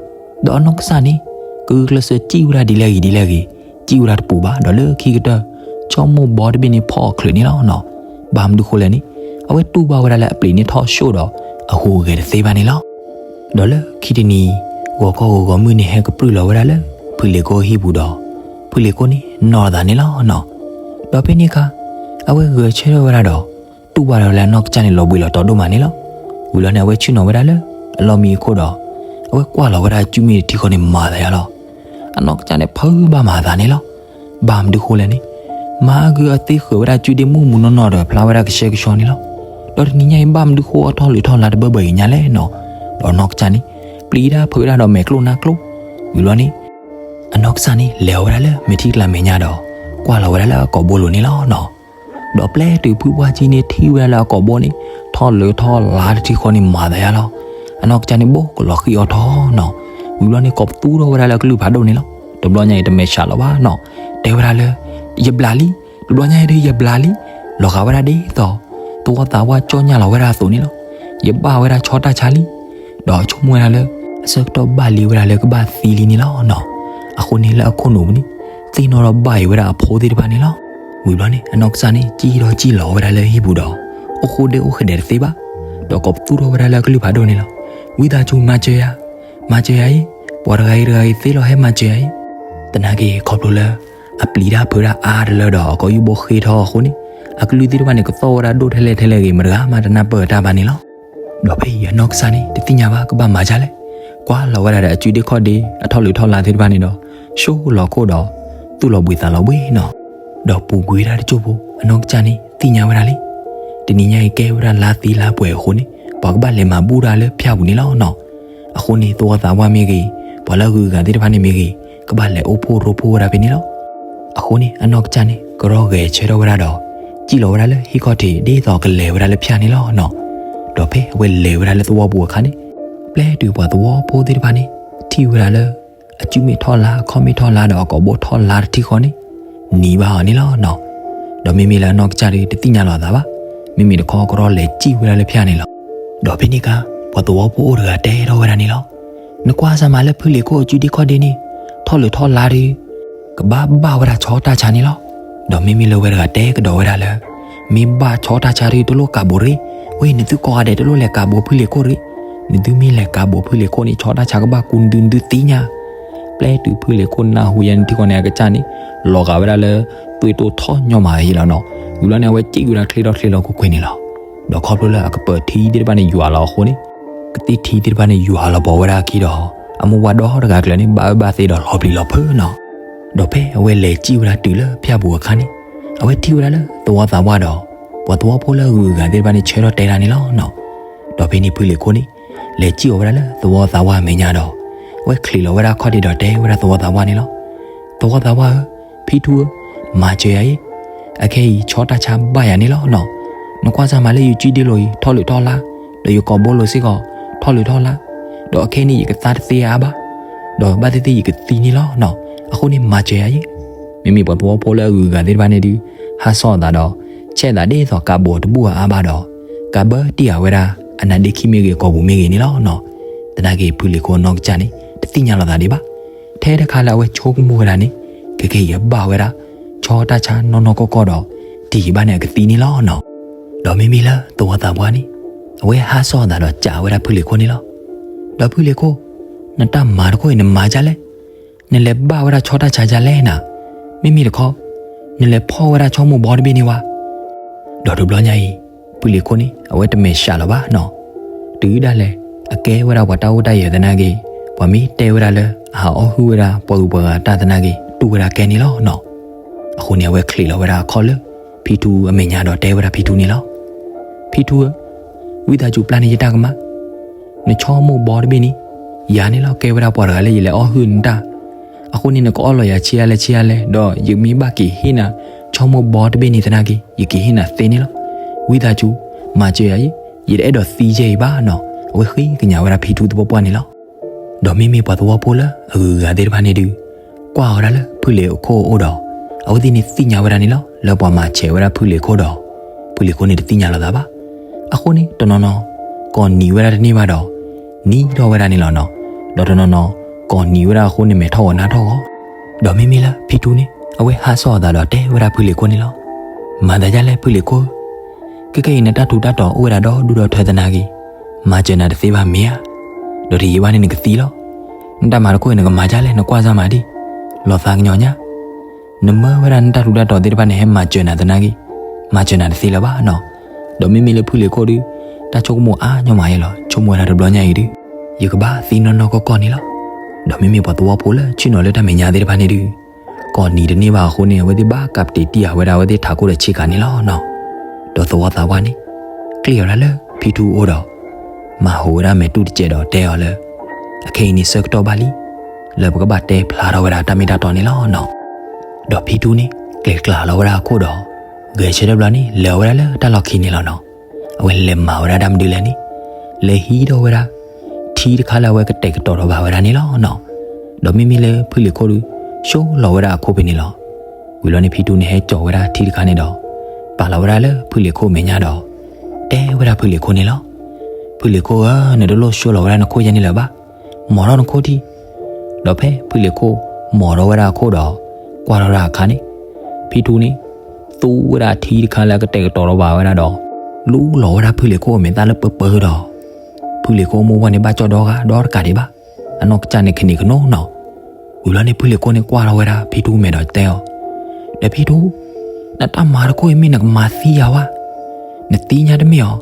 ဒီးအနီၢ်ကစၢ်န့ၣ် ကဂုာ်ကျဲးစၢးစံၣ်ဝဲဒၣ်ဒ်လဲၣ်ဂ့ၤဒ်လဲၣ်ဂ့ၤ စံၣ်ဝဲဒၣ်တပူၤဘၣ် ဒီးလၢခံကတၢၢ် ဆီမိၢ်ဘီတဘ့ၣ်န့ၣ်ဖီၣ်အီၤချုးန့ၣ်လီၤနီၤ. ဘၣ်မနုၤဃိလဲၣ်န့ၣ် အဝဲတူၢ်ဘၣ်ဝဲဒၣ်လၢအပျံၤန့ၣ်ထီၣ်ဆှိၣ်ဒီး အဟူးဂဲၤတသ့ဘၣ်န့ၣ်လီၤ. ဒီးလၢခံတနံၤ ဂီၤခီဂီၤဂီၤမုၢ်န့ၣ်ဟဲကပြုၢ်လီၤဝဲဒၣ်လၢ ဖုလံၤခိၣ်အဟံၣ်ပူၤဒီး ဖုလံၤခိၣ်န့ၣ်နီၢ်သးန့ၣ်လီၤနီၤ. ဒီးဖဲန့ၣ်အခါ အဝဲဂဲၤဆၢထၢၣ်ဝဲဒၣ်ဒီး တူၢ်ဘၣ်ဝဲဒၣ်လၢအနီၢ်ကစၢ်န့ၣ်လီၤဘှံးလီၤတီၤဒိၣ်မးန့ၣ်လီၤ. ဝံၤလီၤန့ၣ် အဝဲဆ့ၣ်နီၤဝဲဒၣ်လၢအလီၢ်မံအခိၣ်ဒီး အဝဲကွၢ်လီၤဝဲဒၣ်အစုမ့ၣ်တထံဃီန့ၣ်မၤသးယါလီၤ. အနီၢ်ကစၢ်န့ၣ်ဖုးဘၣ်မၤသးန့ၣ်လီၤ. ဘၣ်မနုၤဃိလဲၣ်န့ၣ် မၤအဂ့ၤအသ့ဃုာ်ဝဲဒၣ်စုဒ့မုၢ်မူးနီၢ်နီၢ်ဒီးဖျါဝဲဒၣ်ကဆှဲကဆှီန့ၣ်လီၤ. ဒီးတနံၤညါအံၤဘၣ်မနုၤဃိအထီၣ်လုးထီၣ်လါတဘၢဘၢအံၤညါလဲၣ်နီၤ. ဒီးအနီၢ်ကစၢ်န့ၣ် ပျံၤတၢ်ဖုးတၢ်ဒီးမဲာ်ကျိၣ်နါကျိၣ်. ဝံၤလီၤန့ၣ် အနီၢ်ကစၢ်န့ၣ် လဲၤအီၤဝဲဒၣ်လၢမဲာ်ထံကလၤမဲာ်ညါဒီး ကွၢ်လီၤဝဲဒၣ်လၢအကိာ်ဘိလိၤန့ၣ်လီၤနီၤ. ဒီးပျဲတုၤဖုပှၢ်ကံန့ၣ်ထံၣ်ဝဲဒၣ်လၢအကိာ်ဘိန့ၣ် ထီၣ်လုးထီၣ်လါတထံဃီန့ၣ်မၤသးယါလီၤ. အနီၢ်ကစၢ်န့ၣ်ဘိးကလီၤဃံအီၤထီၣ်နီၤ. ဝံၤဘျီန့ၣ် ကိးပသူထီၣ်ဝဲဒၣ်လၢအကလုၢ်ဖးဒိၣ်န့ၣ်လီၤ. တဘျီညါအံၤတမဲာ်ဆှးလီၤဘၣ်နီၤ. တဲဝဲဒၣ်လၢ ယဘျးလံ, တဘျီညါအံၤဒုးယဘျးလံ. လီၤဂာ်ဝဲဒၣ်ဒ်သိး သဝီသးပှၢ်ကၠီၣ်ညၣ်လီၤဝဲဒၣ်အသိးန့ၣ်လီၤ. ယဘၣ်ဝဲဒၣ်ဆီတၢ်ဆါလံ. ဒီးဆိကမိၣ်ဝဲဒၣ်လၢ အဆၢကတီၢ်ဘၣ်လံဝဲဒၣ်လၢကဘၣ်သံလံန့ၣ်လီၤနီၤ. အဃိန့ၣ်လၢအခိၣ်နူာ်ပူၤန့ၣ် သ့ၣ်နီၣ်ထီၣ်ဘၣ်အီၤဝဲဒၣ်အဖိသ့ၣ်တဖၣ်န့ၣ်လီၤ. ဝံၤဘျီန့ၣ် အနီၢ်ကစၢ်န့ၣ် စံၣ်ထီၣ်စံၣ်လီၤဝဲဒၣ်လၢဟံၣ်ပူၤဒီး အိၣ်ဃိဒဲအိၣ်ဃဒဲးတသ့ဘၣ်. ဒီးကိးပသူထီၣ်ဝဲဒၣ်လၢအကလုၢ်ဖးဒိၣ်န့ၣ်လီၤ. ဝံသးစူၤမၤစၢၤယၤ, မၤစၢၤယၤအံၤ, ပှၤတဂၤအံၤတဂၤအံၤသ့လီၤ ဟဲမၤစၢၤယၤအံၤ. သနာ်က့ခီဖျိလၢ အပျံၤတၢ်ဖုးတၢ်အါတလၢဒီး အကိာ်ယူၢ်ဘိဃ့ထီၣ်အဃိန့ၣ် အကလုၢ်သ့ၣ်တဖၣ်န့ၣ် ကသီၣ်ဝဲဒၣ်ဒိၣ်ထဲလဲၣ်ထဲလဲၣ်ဂ့ၤ မတဂၤမးတနၢ်ပၢၢ်အတၢ်ဘၣ်န့ၣ်လီၤ. ဒီးဖဲအံၤအနီၢ်ကစၢ်န့ၣ် တသ့ၣ်ညါဘၣ်ကဘၣ်မၤဒ်လဲၣ်, ကွၢ်လီၤဝဲဒၣ်ဒီးအစုဒ့ခီၣ်ဒ့ အထီၣ်လုးထီၣ်လါသ့ၣ်တဖၣ်န့ၣ်ဒီး ဆှိလီၤခိၣ်ဒီး သူၣ်လီၤဘှံးသးလီၤဘှံးနီၤ. ဒီးပူၤကွံာ်ဝဲဒၣ်တစိၢ်ဖိ အနီၢ်ကစၢ်န့ၣ် သ့ၣ်ညါဝဲဒၣ်လံ. တနံၤညါအံၤကဲဝဲဒၣ်လါသံလါပှဲၤအဃိန့ၣ် ပှၤကဘၣ်လဲၤမၤဘူၣ်တၢ်လၢဖၠၣ်ပူၤန့ၣ်လီၤနီၤ. အဃိန့ၣ် သဝီသးပှၢ်မ့ၢ်ဂ့ၤ, ပှၤလၢအဂုၤအဂၤသ့ၣ်တဖၣ်န့ၣ်မ့ၢ်ဂ့ၤ, ကဘၣ်လဲၤအိၣ်ဖှိၣ်ရိဖှိၣ်ဝဲဒၣ်ဖဲန့ၣ်လီၤ. အဃိန့ၣ် အနီၢ်ကစၢ်န့ၣ် ကရီဂဲၤဆၢထၢၣ်ဝဲဒၣ်ဒီး စံၣ်လီၤဝဲဒၣ်လၢဟံၣ်ခီၣ်ထံး ဒ်သိးကလဲၤဝဲဒၣ်လၢဖၠၣ်န့ၣ်လီၤနီၤ. ဒီးဖဲအဝဲလဲၤဝဲဒၣ်လၢသဝီပူၤအခါန့ၣ် ပျဲတုၤပှၤသဝီဖိသ့ၣ်တဖၣ်န့ၣ် ထံၣ်ဝဲဒၣ်လၢ အစုမ့ၢ်ထီၣ်လါ အခီၣ်မ့ၢ်ထီၣ်လါဒီးအကိာ်ဘိထီၣ်လါတထံဃီန့ၣ် နံၤဘၣ်အီၤန့ၣ်လီၤနီၤ. ဒီးမ့မ့ၢ်လၢအနီၢ်ကစၢ်ဒီး တသ့ၣ်ညါလီၤအသးဘၣ်. မ့မ့ၢ်တခီကရီလဲၤစံၣ်ဝဲဒၣ်လၢဖၠၣ်န့ၣ်လီၤ. ဒီးဖဲန့ၣ်အခါ ပှၤသဝီဖိအိၣ်တဂၤတဲထီၣ်ဝဲဒၣ်န့ၣ်လီၤ. နကွၢ်စၢ်မးလၢဖုလံၤခိၣ်အစုဒ့ခီၣ်ဒ့န့ၣ် ထီၣ်လုးထီၣ်လါဒီး ကဘၣ်ဘၣ်ဝဲဒၣ်ဆီတၢ်ဆါန့ၣ်လီၤ. ဒီးမ့မ့ၢ်လၢဝဲတဂၤတဲကဒီးဝဲဒၣ်လၢ မ့ၢ်ဘၣ်ဆီတၢ်ဆါဒီး တလိၣ်ကးဘိးတဂ့ၤ, ဝဲအံၤနသုကိးဂၤဒဲးတလိၣ်လဲၤကးဘိးဖုလံၤခိၣ်တဂ့ၤ. နသုမ့ၢ်လဲၤကးဘိးဖုလံၤခိၣ်န့ၣ် ဆီတၢ်ဆါကဘၣ်ကူနသု နသုသ့ၣ်ညါ. ပျဲတုၤဖုလံၤခိၣ်နၢ်ဟူယဲန့ၣ်ထံဃီန့ၣ် အကစၢ်န့ၣ် လီၤဂာ်ဝဲဒၣ်လၢ သွံၣ်တိၢ်ထီၣ်ညီမးအံၤလီၤနီၤ. ဝံၤလီၤန့ၣ် အဝဲစံၣ်ဝဲဒၣ်ချ့ထီၣ်ချ့လီၤကွ့ၢ်ကွ့ၢ်န့ၣ်လီၤ. ဒီးခီဖျိလၢအကပၢၤထံသ့ၣ်တဖၣ်န့ၣ်ယွၤလီၤအဃိန့ၣ် ကသံၣ်ထံသ့ၣ်တဖၣ်န့ၣ်ယွၤလီၤဘီဝဲဒၣ်အခံဒီး အမိၢ်ဝၤဒီတဂၤကျၢၤန့ၣ် ဘၣ်အၢဘၣ်သီဒီးလီၤပျံၤလီၤဖုးနီၤ. ဒီးဖဲအဝဲလဲၤစံၣ်ဝဲဒၣ်တုၤလၢဖၠၣ်ပူၤအခါန့ၣ် အဝဲထံၣ်ဝဲဒၣ်လၢသဝီသးဝါဒီး ပှၤသဝီဖိလၢအဂုၤအဂၤသ့ၣ်တဖၣ်န့ၣ် ဆၢထီၣ်တဲဒၣ်န့ၣ်လီၤနီၤ. ဒီးဖဲန့ၣ်ဖုလံၤခိၣ်န့ၣ် လဲၤစံၣ်အီၤဝဲဒၣ်လၢသဝီသးဝါအမဲာ်ညါဒီး အဝဲချံးလီၤဝဲဒၣ်ခီၣ်ဒ့ဒီးတဲဝဲဒၣ်သဝီသးဝါန့ၣ်လီၤ. သဝီသးဝါဧၢ, ဖံထူဧၢ, မၤစၢၤယၤအံၤ, အခဲအံၤဆီတၢ်ဆါဘၣ်ယၤန့ၣ်လီၤနီၤ. နကွၢ်စၢ်မးလၢယစုဒ့လိၤအံၤ ထီၣ်လုးထီၣ်လါ, ဒီးယကိာ်ဘိလိၤစ့ၢ်ကီး ထီၣ်လုးထီၣ်လါ, ဒီးအခဲအံၤန့ၣ် ယကသါတသ့အါဘၣ်, ဒီးဘၣ်သ့ၣ်သ့ၣ်ယကသံန့ၣ်လီၤနီၤ. အဃိန့ၣ်မၤစၢၤယၤအံၤ. မ့မ့ၢ်ပှၤသဝီဖိလၢအဂုၤအဂၤသ့ၣ်တဖၣ်န့ၣ်ဒုး ဟးစီၣ်အသးဒီး ဆဲးသးဒ်သိးကးဘိးတဘူၣ်အါဘၣ်ဒီး ကးဘၢတံၢ်ဃာ်ဝဲဒၣ် အနါဒ့ခံမ့ၢ်ဂ့ၤ ကိာ်ပူၤမ့ၢ်ဂ့ၤန့ၣ်လီၤနီၤ. သနာ်က့ဖုလံၤခိၣ်အနီၢ်ကစၢ်န့ၣ် တသ့ၣ်ညါလီၤသးဒံးဘၣ်. ထဲတခါလၢအဝဲဆိကမိၣ်ဝဲဒၣ်န့ၣ် ခဲကနံၣ်အံၤအဘၣ်ဝဲဒၣ် ဆီတၢ်ဆါနီၢ်နီၢ်ကီၢ်ကီၢ်ဒီး တံၢ်ဘၣ်န့ၣ်အကသံန့ၣ်လီၤနီၤ. ဒီးမ့မ့ၢ်လၢသဝီသးပှၢ်န့ၣ် အဝဲဟးစီၣ်အသးဒီးစံးဝဲဒၣ်ဖုလံၤခိၣ်န့ၣ်လီၤ. ဒီးဖုလံၤခိၣ်, နတၢ်မၤတခိၣ်အံၤနမၤဒ်လဲၣ်, နလဲၤဘၣ်ဝဲဒၣ်ဆီတၢ်ဆါဒ်လဲၣ်နၤ, မ့မ့ၢ်တခီ နလဲၤဖီၣ်ဝဲဒၣ်ဆီမိၢ်ဘီတဘ့ၣ်န့ၣ်ဝဲ. ဒီးတဘျီညါအံၤ ဖုလံၤခိၣ်န့ၣ် အဝဲတမဲာ်ဆှးလၢၤဘၣ်နီၤ. တုၤဒၣ်လဲာ် အကဲဝဲဒၣ်ပှၤတၢ်အိၣ်တၢ်ယၢၤသနာ်က့, ပှၤမ့ၢ်တဲဝဲဒၣ်လၢအဟးအီၣ်ဟုၣ်ဝဲဒၣ်ပှၤဂုၤပှၤဂၤတၢ်သနာ်က့ တူၢ်ဝဲဒၣ်ကဲန့ၣ်လီၤနီၤ. အဃိန့ၣ် အဝဲချံးလီၤဝဲဒၣ်အခီၣ်လၢ ဖံထူအမဲာ်ညါဒီးတဲဝဲဒၣ်ဖံထူန့ၣ်လီၤ. ဖံထူဧၢ, ဝံသးစူၤပျၢ်န့ၢ်ယတၢ်ကမၣ်, နဆီမိၢ်ဘီတဘ့ၣ်န့ၣ် ယၤန့ၣ်လီၤ ကဲဝဲဒၣ်ပှၤတဂၤလၢယလဲၤအီၣ်ဟုၣ်နတၢ်. အဃိန့ၣ် နကအီၣ်လီၤယၤဆံးအါလဲၣ်ဆံးအါလဲၣ်, ဒီးယမ့ၢ်ဘၣ်က့ၤဟ့ၣ်နၤ ဆီမိၢ်ဘီတဘ့ၣ်န့ၣ်သနာ်က့ ယက့ၤဟ့ၣ်နၤသ့န့ၣ်လီၤ. ဝံသးစူၤ မၤစၢၤယၤအံၤ, ယတအဲၣ်ဒိးသံယဲအံၤဘၣ်နီၤ. အဝဲဃ့ကညးဝဲဒၣ်ဖံထူသပှၢ်ပှၢ်န့ၣ်လီၤ. ဒီးမ့မ့ၢ်ပှၤသဝီဖိလၢအဂုၤအဂၤသ့ၣ်တဖၣ်န့ၣ်ဒုး ကွၢ်အီၤဒၣ်လၢဖုလံၤခိၣ်အအိၣ်ဒီး အဝဲသ့ၣ်န့ၣ်သ့ၣ်ညါဝဲဒၣ်န့ၣ်လီၤ လၢပှၤမၤဆဲးဝဲဒၣ်ဖုလံၤခိၣ်ဒီး ဖုလံၤခိၣ်န့ၣ်တသ့ၣ်ညါလိာ်သးဘၣ်. အဃိန့ၣ် တနီၤနီၤ ကိးနံၤဝဲဒၣ်တန့ၢ်ဘၣ်ဒီး နံၤထီၣ်ဝဲဒၣ်န့ၣ်လီၤနီၤ. ဒီးတနီၤနီၤ ကိးနံၤဝဲဒၣ်အဃိန့ၣ် မဲာ်ထီၣ်ဂီၤနါထီၣ်ဂီၤ. ဒီးမ့မ့ၢ်လၢဖံထူန့ၣ် အဝဲဟးစိာ်အသးဒီးတဲဝဲဒၣ်ဖုလံၤခိၣ်န့ၣ်လီၤ. မၤသးဒ်လဲၣ်ဖုလံၤခိၣ်ဧၢ, ခဲကနံၣ်အံၤနတၢ်ထူးတၢ်တီၤအိၣ်ဝဲဒၣ်ဒီဒူၣ်ဒီထၢသနာ်က့ မၤစၢၤနၤတသ့ဘၣ်မ့ၢ်ဧါ. ဒီးတယံာ်ဘၣ်န့ၣ်နကသံလီၤ. နတၢ်မၤတခိၣ်အံၤနကမၤဒ်လဲၣ် နကွၢ်စၢ်မၤဒံး, လီၤသးကညီၤညါ. နမၢဝဲဒၣ်နတၢ်ထူးတၢ်တီၤသ့ၣ်တဖၣ်န့ၣ် ဟဲမၤစၢၤနၤသနာ်က့ မၤစၢၤနၤတသ့လၢၤဘၣ်နီၤ. ဒီးမ့မ့ၢ်လၢဖုလံၤခိၣ်ဒီး တၢ်ဆိကမိၣ်အါညီမးယဲလီၤ. ဆိကမိၣ်ဝဲဒၣ်တဘျီညါအံၤဒီး ယကဘၣ်သံနီၢ်နီၢ်ကီၢ်ကီၢ်န့ၣ်လီၤ. ဒီးမ့မ့ၢ်ပှၤသဝီဖိလၢဆ့ၣ်နီၤလၢတၢ်မဲာ်ညါသ့ၣ်တဖၣ်န့ၣ်ဒီး ကိးနံၤတန့ၢ်ဘၣ်အဃိန့ၣ် အဝဲသ့ၣ်ဘၣ်ကးပတံးတံၢ်အဝဲဒၣ် အဝဲသ့ၣ်ထးခိၣ်ဒီးဆ့ကၤန့ၣ်လီၤနီၤ. ဒီးသဝီသးပှၢ်န့ၣ် ကျ့ၣ်အီၤဒၣ်လၢဖံထူအအိၣ်ဒီး မၤဟူးဝဲဒၣ်မဲာ်တူၢ်တစဲးဒီးတဲအီၤလၢ အခဲအံၤန့ၣ်ဆၢကတီၢ်ဘၣ်လံ လၢပကဘၣ်တဲဖျါထီၣ်ဝဲဒၣ်တၢ်မ့ၢ်တၢ်တီန့ၣ်လီၤနီၤ. ဒီးဖံထူန့ၣ် ကျဲၤကျါလီၤဝဲဒၣ်အခိၣ်ဒီး ဂဲၤဆၢထၢၣ်တဘျီန့ၣ် လဲၤဝဲဒၣ်လၢတၢ်လီၢ်ခံန့ၣ်လီၤနီၤ. အဝဲလဲၤမၤဝဲဒၣ်တၢ်မနုၤလဲၣ်န့ၣ် လဲၤဟံးထီၣ်ဝဲဒၣ် ထံတခါလၢအဝဲကတဲာ်ကတီၤထီၣ်ဘၣ်ဝဲဒၣ်န့ၣ်လီၤနီၤ. ဒီးမ့မ့ၢ်လၢဖုလံၤခိၣ်ဒီး ဆိလီၤဝဲဒၣ်အခိၣ်ဖဲန့ၣ်လီၤ. ဝံၤလီၤန့ၣ်ဖံထူန့ၣ်ဟဲစိာ်ဝဲဒၣ်ထံတခါန့ၣ်ဒီး ပာ်လီၤဝဲဒၣ်လၢဖုလံၤခိၣ်မဲာ်ညါဒီး တဲဝဲဒၣ်ဖုလံၤခိၣ်န့ၣ်လီၤ. ဖုလံၤခိၣ်ဧၢ, နတလိၣ်ဆိလီၤဝဲဒၣ်နခိၣ်ယဲန့ၣ်လၢၤဘၣ်. မီၤထီၣ်နခိၣ်ထံၣ်. ဒီးဖဲဖုလံၤခိၣ်မီၤထီၣ်ဝဲဒၣ်အခိၣ်ဒီး ကွၢ်ထီၣ်ဝဲဒၣ်အခါန့ၣ် ဖံထူန့ၣ် သူဝဲဒၣ်ထံတခါလၢအကတဲာ်ကတီၤထီၣ်ဘၣ်ဝဲဒၣ်ဒီး လူလီၤဝဲဒၣ်ဖုလံၤခိၣ်အမဲာ်သၣ်လၢပၢပၢဒီး ဖုလံၤခိၣ်အမိၢ်ဝဲန့ၣ်ဘၣ်ကၠီၣ်ဒီဂၤဒီးတကးဒံးဘၣ်. အနီၢ်ကစၢ်န့ၣ်ခန့ၣ်ကနိနီၤ. ဝံၤလီၤန့ၣ်ဖုလံၤခိၣ်န့ၣ်ကွၢ်ထီၣ်ဝဲဒၣ်ဖံထူမဲာ်ဒီးတဲအီၤ, ဒီးဖံထူ, နတၢ်မၤတခိၣ်အံၤမ့ၢ်နကမၤသံယၤဝဲ, နသ့ၣ်ညါတမ့ၢ်အီၤ,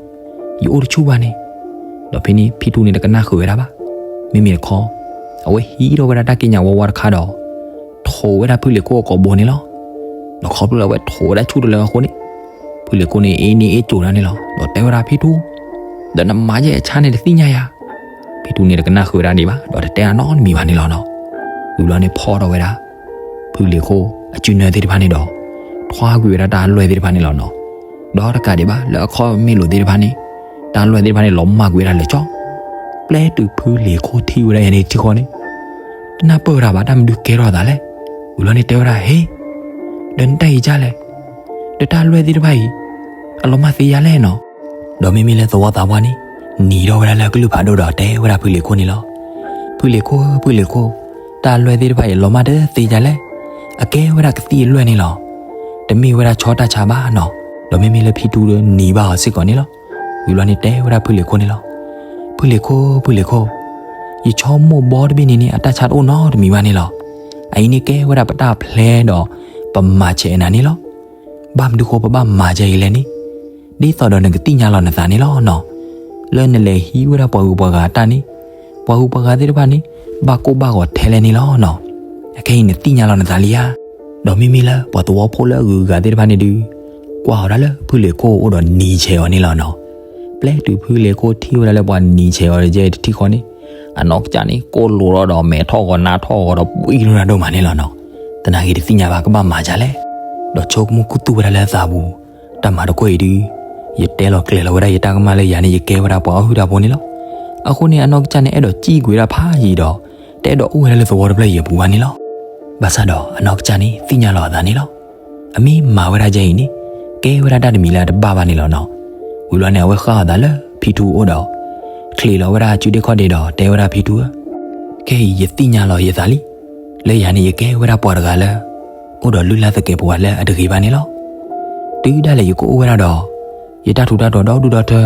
ယအိၣ်တဆူၣ်ဘၣ်န့ၣ်. ဒီးဖဲန့ၣ်ဖံထူန့ၣ်တကနၣ်ဃုာ်ဝဲဒၣ်ဘၣ်. မ့မ့ၢ်တခီ အဝဲဟံးထီၣ်ဝဲဒၣ်တၢ်ကံးညာ်ဝါဝါတခါဒီး ထိးဝဲဒၣ်ဖုလံၤခိၣ်အကိာ်ဘိန့ၣ်လီၤ. ဒီးခီဖျိလၢအဝဲထိးဝဲဒၣ်ဆူၣ်တလၢအဃိန့ၣ် ဖုလံၤခိၣ်န့ၣ်အ့န့ၢ်အ့ကၠိၤဒၣ်န့ၣ်လီၤ. ဒီးတဲဝဲဒၣ်ဖံထူ, ဒီးနမၤယဲအဆါန့ၣ်တသ့ၣ်ညါယၤ. ဖံထူန့ၣ်တကနၣ်ဃုာ်ဝဲဒၣ်ဒံးဘၣ် ဒီးတတဲအနီတမံၤဘၣ်န့ၣ်လီၤနီၤ. ဝံၤဘျီန့ၣ်ဖီၣ်ထီၣ်ဝဲဒၣ် ဖုလံၤခိၣ်အစုနၢသ့ၣ်တဖၣ်န့ၣ်ဒီး ထွါကွံာ်ဝဲဒၣ်တၢ်လွဲၢ်သ့ၣ်တဖၣ်န့ၣ်လီၤနီၤ. ဒီးတကးဒံးဘၣ်လၢအခီၣ်မ့ၢ်လိာ်သ့ၣ်တဖၣ်န့ၣ် တၢ်လွဲၢ်သ့ၣ်တဖၣ်န့ၣ်လီၤမၢ်ကွံာ်ဝဲဒၣ်လၢာ်ကၠီ. ပျဲတုၤဖုလံၤခိၣ်ထံၣ်ဝဲဒၣ်ယၤန့ၣ်ထံဃီန့ၣ် တနၢ်ပၢၢ်ဝဲဒၣ်ဘၣ်တၢ်မနုၤကဲထီၣ်အသးလဲၣ်. ဝံၤဘျီန့ၣ်တဲဝဲဒၣ် ဟ့, ဒီးနတၢ်အံၤဒ်လဲၣ်, ဒီးတၢ်လွဲၢ်သ့ၣ်တဖၣ်အံၤ အလီၤမၢ်သ့ယၤလဲၣ်နီၤ. ဒီးမ့မ့ၢ်လၢသဝီသးပှၢ်န့ၣ် နံၤထီၣ်ဝဲဒၣ်လၢအကလုၢ်ဖးဒိၣ်ဒီးတဲဝဲဒၣ်ဖုလံၤခိၣ်န့ၣ်လီၤ. ဖုလံၤခိၣ်ဧၢ ဖုလံၤခိၣ်, တၢ်လွဲၢ်သ့ၣ်တဖၣ်အံၤလီၤမၢ်တသ့ယၤလဲၣ်. အကဲဝဲဒၣ်ကသံၣ်အလွဲၢ်န့ၣ်လီၤ. တမ့ၢ်ဝဲဒၣ်ဆီတၢ်ဆါဘၣ်နီၤ. ဒီးမ့မ့ၢ်လၢဖံထူဒီးနံၤဘၣ်အီၤစ့ၢ်ကီးန့ၣ်လီၤ. ဝံၤဘျီန့ၣ်တဲဝဲဒၣ်ဖုလံၤခိၣ်န့ၣ်လီၤ. ဖုလံၤခိၣ် ဖုလံၤခိၣ်, ယဆီမိၢ်ဘီတဘ့ၣ်န့ၣ်န့ၣ် အတၢ်ဆါတအိၣ်နီတမံၤဘၣ်န့ၣ်လီၤ. အအံၤန့ၣ်ကဲဝဲဒၣ်ပတၢ်ဖျဲဒီး ပမၤဆဲးနၤန့ၣ်လီၤ. ဘၣ်မနုၤဃိပဘၣ်မၤဒ်အံၤလဲၣ်န့ၣ် ဒ်သိးဒီးနကသ့ၣ်ညါလီၤနသးန့ၣ်လီၤနီၤ. လၢနလဲၤဟံးဝဲဒၣ်ပှၤဂုၤပှၤဂၤအတၢ်န့ၣ် ပှၤဂုၤပှၤဂၤသ့ၣ်တဖၣ်န့ၣ် ဘၣ်ကိၢ်ဘၣ်ဂီၤထဲလဲၣ်န့ၣ်လီၤနီၤ. အခဲအံၤနသ့ၣ်ညါလီၤနသးလံဧါ. ဒီးမ့မ့ၢ်လၢပှၤသဝီဖိလၢအဂုၤအဂၤသ့ၣ်တဖၣ်န့ၣ်ဒုး ကွၢ်အီၤဒၣ်လၢဖုလံၤခိၣ်အအိၣ်ဒီးနံၤဆဲးအီၤန့ၣ်လီၤနီၤ. ပျဲတုၤဖုလံၤခိၣ်ထံၣ်ဝဲဒၣ်လၢပှၤနံၤဆဲးအီၤတကဲတထံၣ်ဃီန့ၣ် အနီၢ်ကစၢ်န့ၣ် ကိၢ်လိာ်ထီၣ်ဒီးမဲာ်ထီၣ်ဂီၤနါထီၣ်ဂီၤဒီး ဘှံးထီၣ်ဒိၣ်မးန့ၣ်လီၤနီၤ. သနာ်က့တသ့ၣ်ညါဘၣ် ကဘၣ်မၤဒ်လဲၣ်. ဒီးဆိကမိၣ်ခူသူၣ်ဝဲဒၣ်လၢအသးပူၤ, တၢ်မၤတခိၣ်အံၤဒုး ယတဲလီၤကျဲၤလီၤဝဲဒၣ်ယတၢ်ကမၣ်လၢယၤန့ၣ် ယကဲဝဲဒၣ်ပှၤအီၣ်ဟုၣ်တၢ်ဖိန့ၣ်လီၤ. အဃိန့ၣ် အနီၢ်ကစၢ်န့ၣ်အဲၣ်ဒိးစံၣ်ကွံာ်ဝဲဒၣ်ဖးယံာ်ဒီး တအဲၣ်ဒိးအိၣ်ဝဲဒၣ်လၢသဝီတဖျၢၣ်အံၤအပူၤဘၣ်န့ၣ်လီၤ. ဘၣ်ဆၣ်ဒီးအနီၢ်ကစၢ်န့ၣ်သ့ၣ်ညါလီၤအသးန့ၣ်လီၤ. အမ့ၢ်မၤဝဲဒၣ်ဒ်အံၤန့ၣ် ကဲဝဲဒၣ်တၢ်တမံၤလၢအတဘၣ်ဘၣ်န့ၣ်လီၤနီၤ. ဝံၤဘျီန့ၣ် အဝဲဃၣ်အသးလၢဖံထူအအိၣ်ဒီး ချံးလီၤဝဲဒၣ်အစုဒ့ၣ်ခီၣ်ဒ့ဒီးတဲဝဲဒၣ်ဖံထူဧၢ, ခဲအံၤယသ့ၣ်ညါလီၤယသးလံ. လၢယၤန့ၣ် ယကဲဝဲဒၣ်ပှၤတဂၤလၢ အိၣ်ဒီးလုၢ်လၢ်သကဲးပဝးလၢအတဂ့ၤဘၣ်န့ၣ်လီၤ. တုၤဒၣ်လဲာ်ယကအိၣ်ဝဲဒၣ်ဒီး ယတၢ်ထူးတၢ်တီၤဒီဒူၣ်ဒီထၢ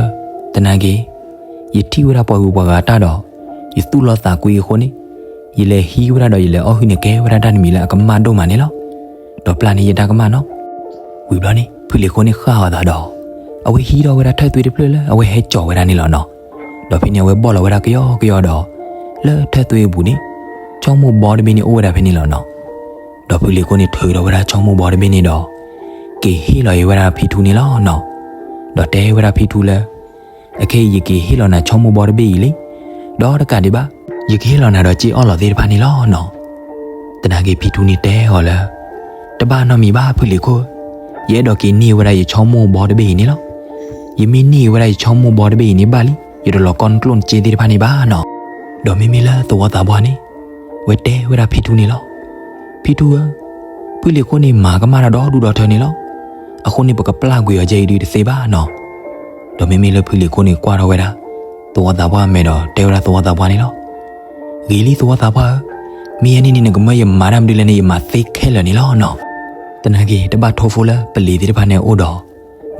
သနာ်က့ ယထံၣ်ဝဲဒၣ်ပှၤဂုၤပှၤဂၤတၢ်ဒီး ယသူၣ်လီၤသးကွံအဃိန့ၣ် ယလဲၤဟံးဝဲဒၣ်ဒီးယလဲၤအီၣ်ဟုၣ်န့ၣ် ကဲဝဲဒၣ်တၢ်တမံၤလၢအကမၣ်ဒိၣ်မးန့ၣ်လီၤ. ဒီးပျၢ်န့ၢ်ယတၢ်ကမၣ်နီၤ. ဝံၤဘျီန့ၣ် ဖုလံၤခိၣ်န့ၣ်ဃၣ်အီၤသးဒီး အဝဲဟံးထီၣ်ဝဲဒၣ်ထၢၣ်သွ့တဖျၢၣ်လၢအဝဲဟဲကၠီၤဝဲဒၣ်န့ၣ်လီၤနီၤ. ဒီးဖဲန့ၣ် အဝဲဘီၣ်လီၤဝဲဒၣ်ကယီကယီဒီး လၢထၢၣ်သွ့အပူၤန့ၣ် ဆီမိၢ်ဘီတဘ့ၣ်န့ၣ်အိၣ်ဝဲဒၣ်ဖဲန့ၣ်လီၤနီၤ. ဒီးဖုလံၤခိၣ်န့ၣ်ထုးထီၣ်ဝဲဒၣ်ဆီမိၢ်ဘီတဘ့ၣ်န့ၣ်ဒီး က့ၤဟ့ၣ်လီၤအီၤဝဲဒၣ်ဖံထူန့ၣ်လီၤနီၤ. ဒီးတဲဝဲဒၣ်ဖံထူလၢ အခဲအံၤယက့ၤဟ့ၣ်လီၤနၤဆီမိၢ်ဘီတဘ့ၣ်အံၤလံ. ဒီးတကးဒံးဘၣ် ယကဟ့ၣ်လီၤနၤဒီးစ့အီၣ်လီၤသ့ၣ်တဖၣ်န့ၣ်လီၤနီၤ. သနာ်က့ဖံထူန့ၣ်တဲအီၤလၢ တဘၣ်နီတမံၤဘၣ်ဖုလံၤခိၣ်, ယအဲၣ်ဒိးက့ၤန့ၢ်ဝဲဒၣ်ယဆီမိၢ်ဘီတဘ့ၣ်အံၤန့ၣ်လီၤ. ယမ့ၢ်န့ၢ်ဝဲဒၣ်ယဆီမိၢ်ဘီတဘ့ၣ်အံၤန့ၣ်ဘၣ်လံ ယတလီၤကီနကျိၣ်နစ့သ့ၣ်တဖၣ်န့ၣ်ဘၣ်နီၤ. ဒီးမ့မ့ၢ်လၢသဝီသးပှၢ်န့ၣ် ဝဲတဲဝဲဒၣ်ဖံထူန့ၣ်လီၤ. ဖံထူဧၢ, ဖုလံၤခိၣ်န့ၣ်မၤကမၣ်တၢ်ဒီဒူၣ်ဒီထၢန့ၣ်လီၤ. အဃိန့ၣ် ပကပျၢ်ကွံာ်အီၤကဲအံၤဒုးတသ့ဘၣ်နီၤ. ဒီးမ့မ့ၢ်လၢဖုလံၤခိၣ်န့ၣ်ကွၢ်ထီၣ်ဝဲဒၣ် သဝီသးပှၢ်အမဲာ်ဒီးတဲဝဲဒၣ်သဝီသးပှၢ်န့ၣ်လီၤ. ဂ့ၤလံသဝီသးပှၢ်ဧၢ, မ့ၢ်ယဲန့ၣ်န့ၣ် နကမၢယမၤတၢ်မနုၤလဲၣ်န့ၣ် ယမၤသ့ခဲလၢာ်န့ၣ်လီၤနီၤ. သနာ်က့ တဘၣ်ထိဖိလၢပလံၤသ့ၣ်တဖၣ်န့ၣ်အအိၣ်ဒီး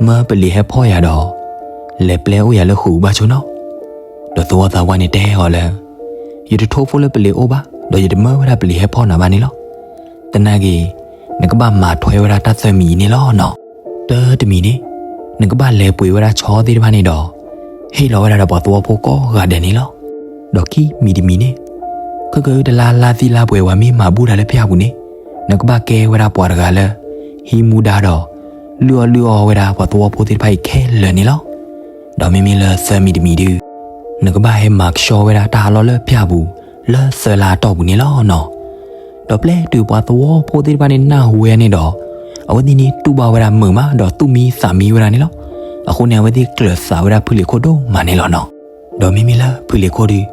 မၢပလံၤဟဲဖီၣ်ယၤဒီး လဲၤပျဲအိၣ်ယၤလၢဃုာ်ဘၣ်ဆိနီၤ. ဒီးသဝီသးပှၢ်န့ၣ်တဲအီၤလၢ ယတထိဖိလၢပလံၤအိၣ်ဘၣ် ဒီးယတမၢဝဲဒၣ်ပလံၤဟဲဖီၣ်နၤဘၣ်န့ၣ်လီၤ. သနာ်က့ နကဘၣ်မၤထွဲဝဲဒၣ်တၢ်သၢမံၤအံၤန့ၣ်လီၤနီၤ. တၢတမံၤန့ၣ် နကဘၣ်လဲၤပှ့ၤဝဲဒၣ်ဆီသ့ၣ်တဖၣ်န့ၣ်ဒီး ဟ့ၣ်လီၤဝဲဒၣ်ဒီးပှၤသဝီဖိကိးဂၤဒဲးန့ၣ်လီၤ. ဒီးခံမံၤတမံၤန့ၣ် ခဲကတလါလါသံလါပှဲၤဝဲမ့ၢ်မၤဘူၣ်တၢ်လၢဖၠၣ်ပူၤန့ၣ် နကဘၣ်ကဲဝဲဒၣ်ပှၤတဂၤလၢ ဟံးမူဒါဒီး လုၢ်အီၣ်လုၢ်အီဝဲဒၣ်ပှၤသဝီဖိသ့ၣ်တဖၣ်အံၤခဲလၢာ်န့ၣ်လီၤ. ဒီးမ့မ့ၢ်လၢသၢမံၤတမံၤဒုး နကဘၣ်ဟဲမၤကဆှီဝဲဒၣ်တၢ်ဟးလီၢ်လၢဖၠၣ်ပူၤ လၢသၢလါအတီၢ်ပူၤန့ၣ်လီၤနီၤ. ဒီးပျဲတုၤပှၤသဝီဖိသ့ၣ်တဖၣ်န့ၣ်နၢ်ဟူဝဲန့ၣ်ဒီး အဝဲသ့ၣ်န့ၣ်တူၢ်ဘၣ်ဝဲဒၣ်မုာ်မး ဒီးသူၣ်မံသးမံဝဲဒၣ်န့ၣ်လီၤ. အဃိန့ၣ် အဝဲသ့ၣ်ကျၢၤသးဝဲဒၣ်ဖုလံၤခိၣ်ဒိၣ်မးန့ၣ်လီၤနီၤ. ဒီးမ့မ့ၢ်လၢဖုလံၤခိၣ်ဒုး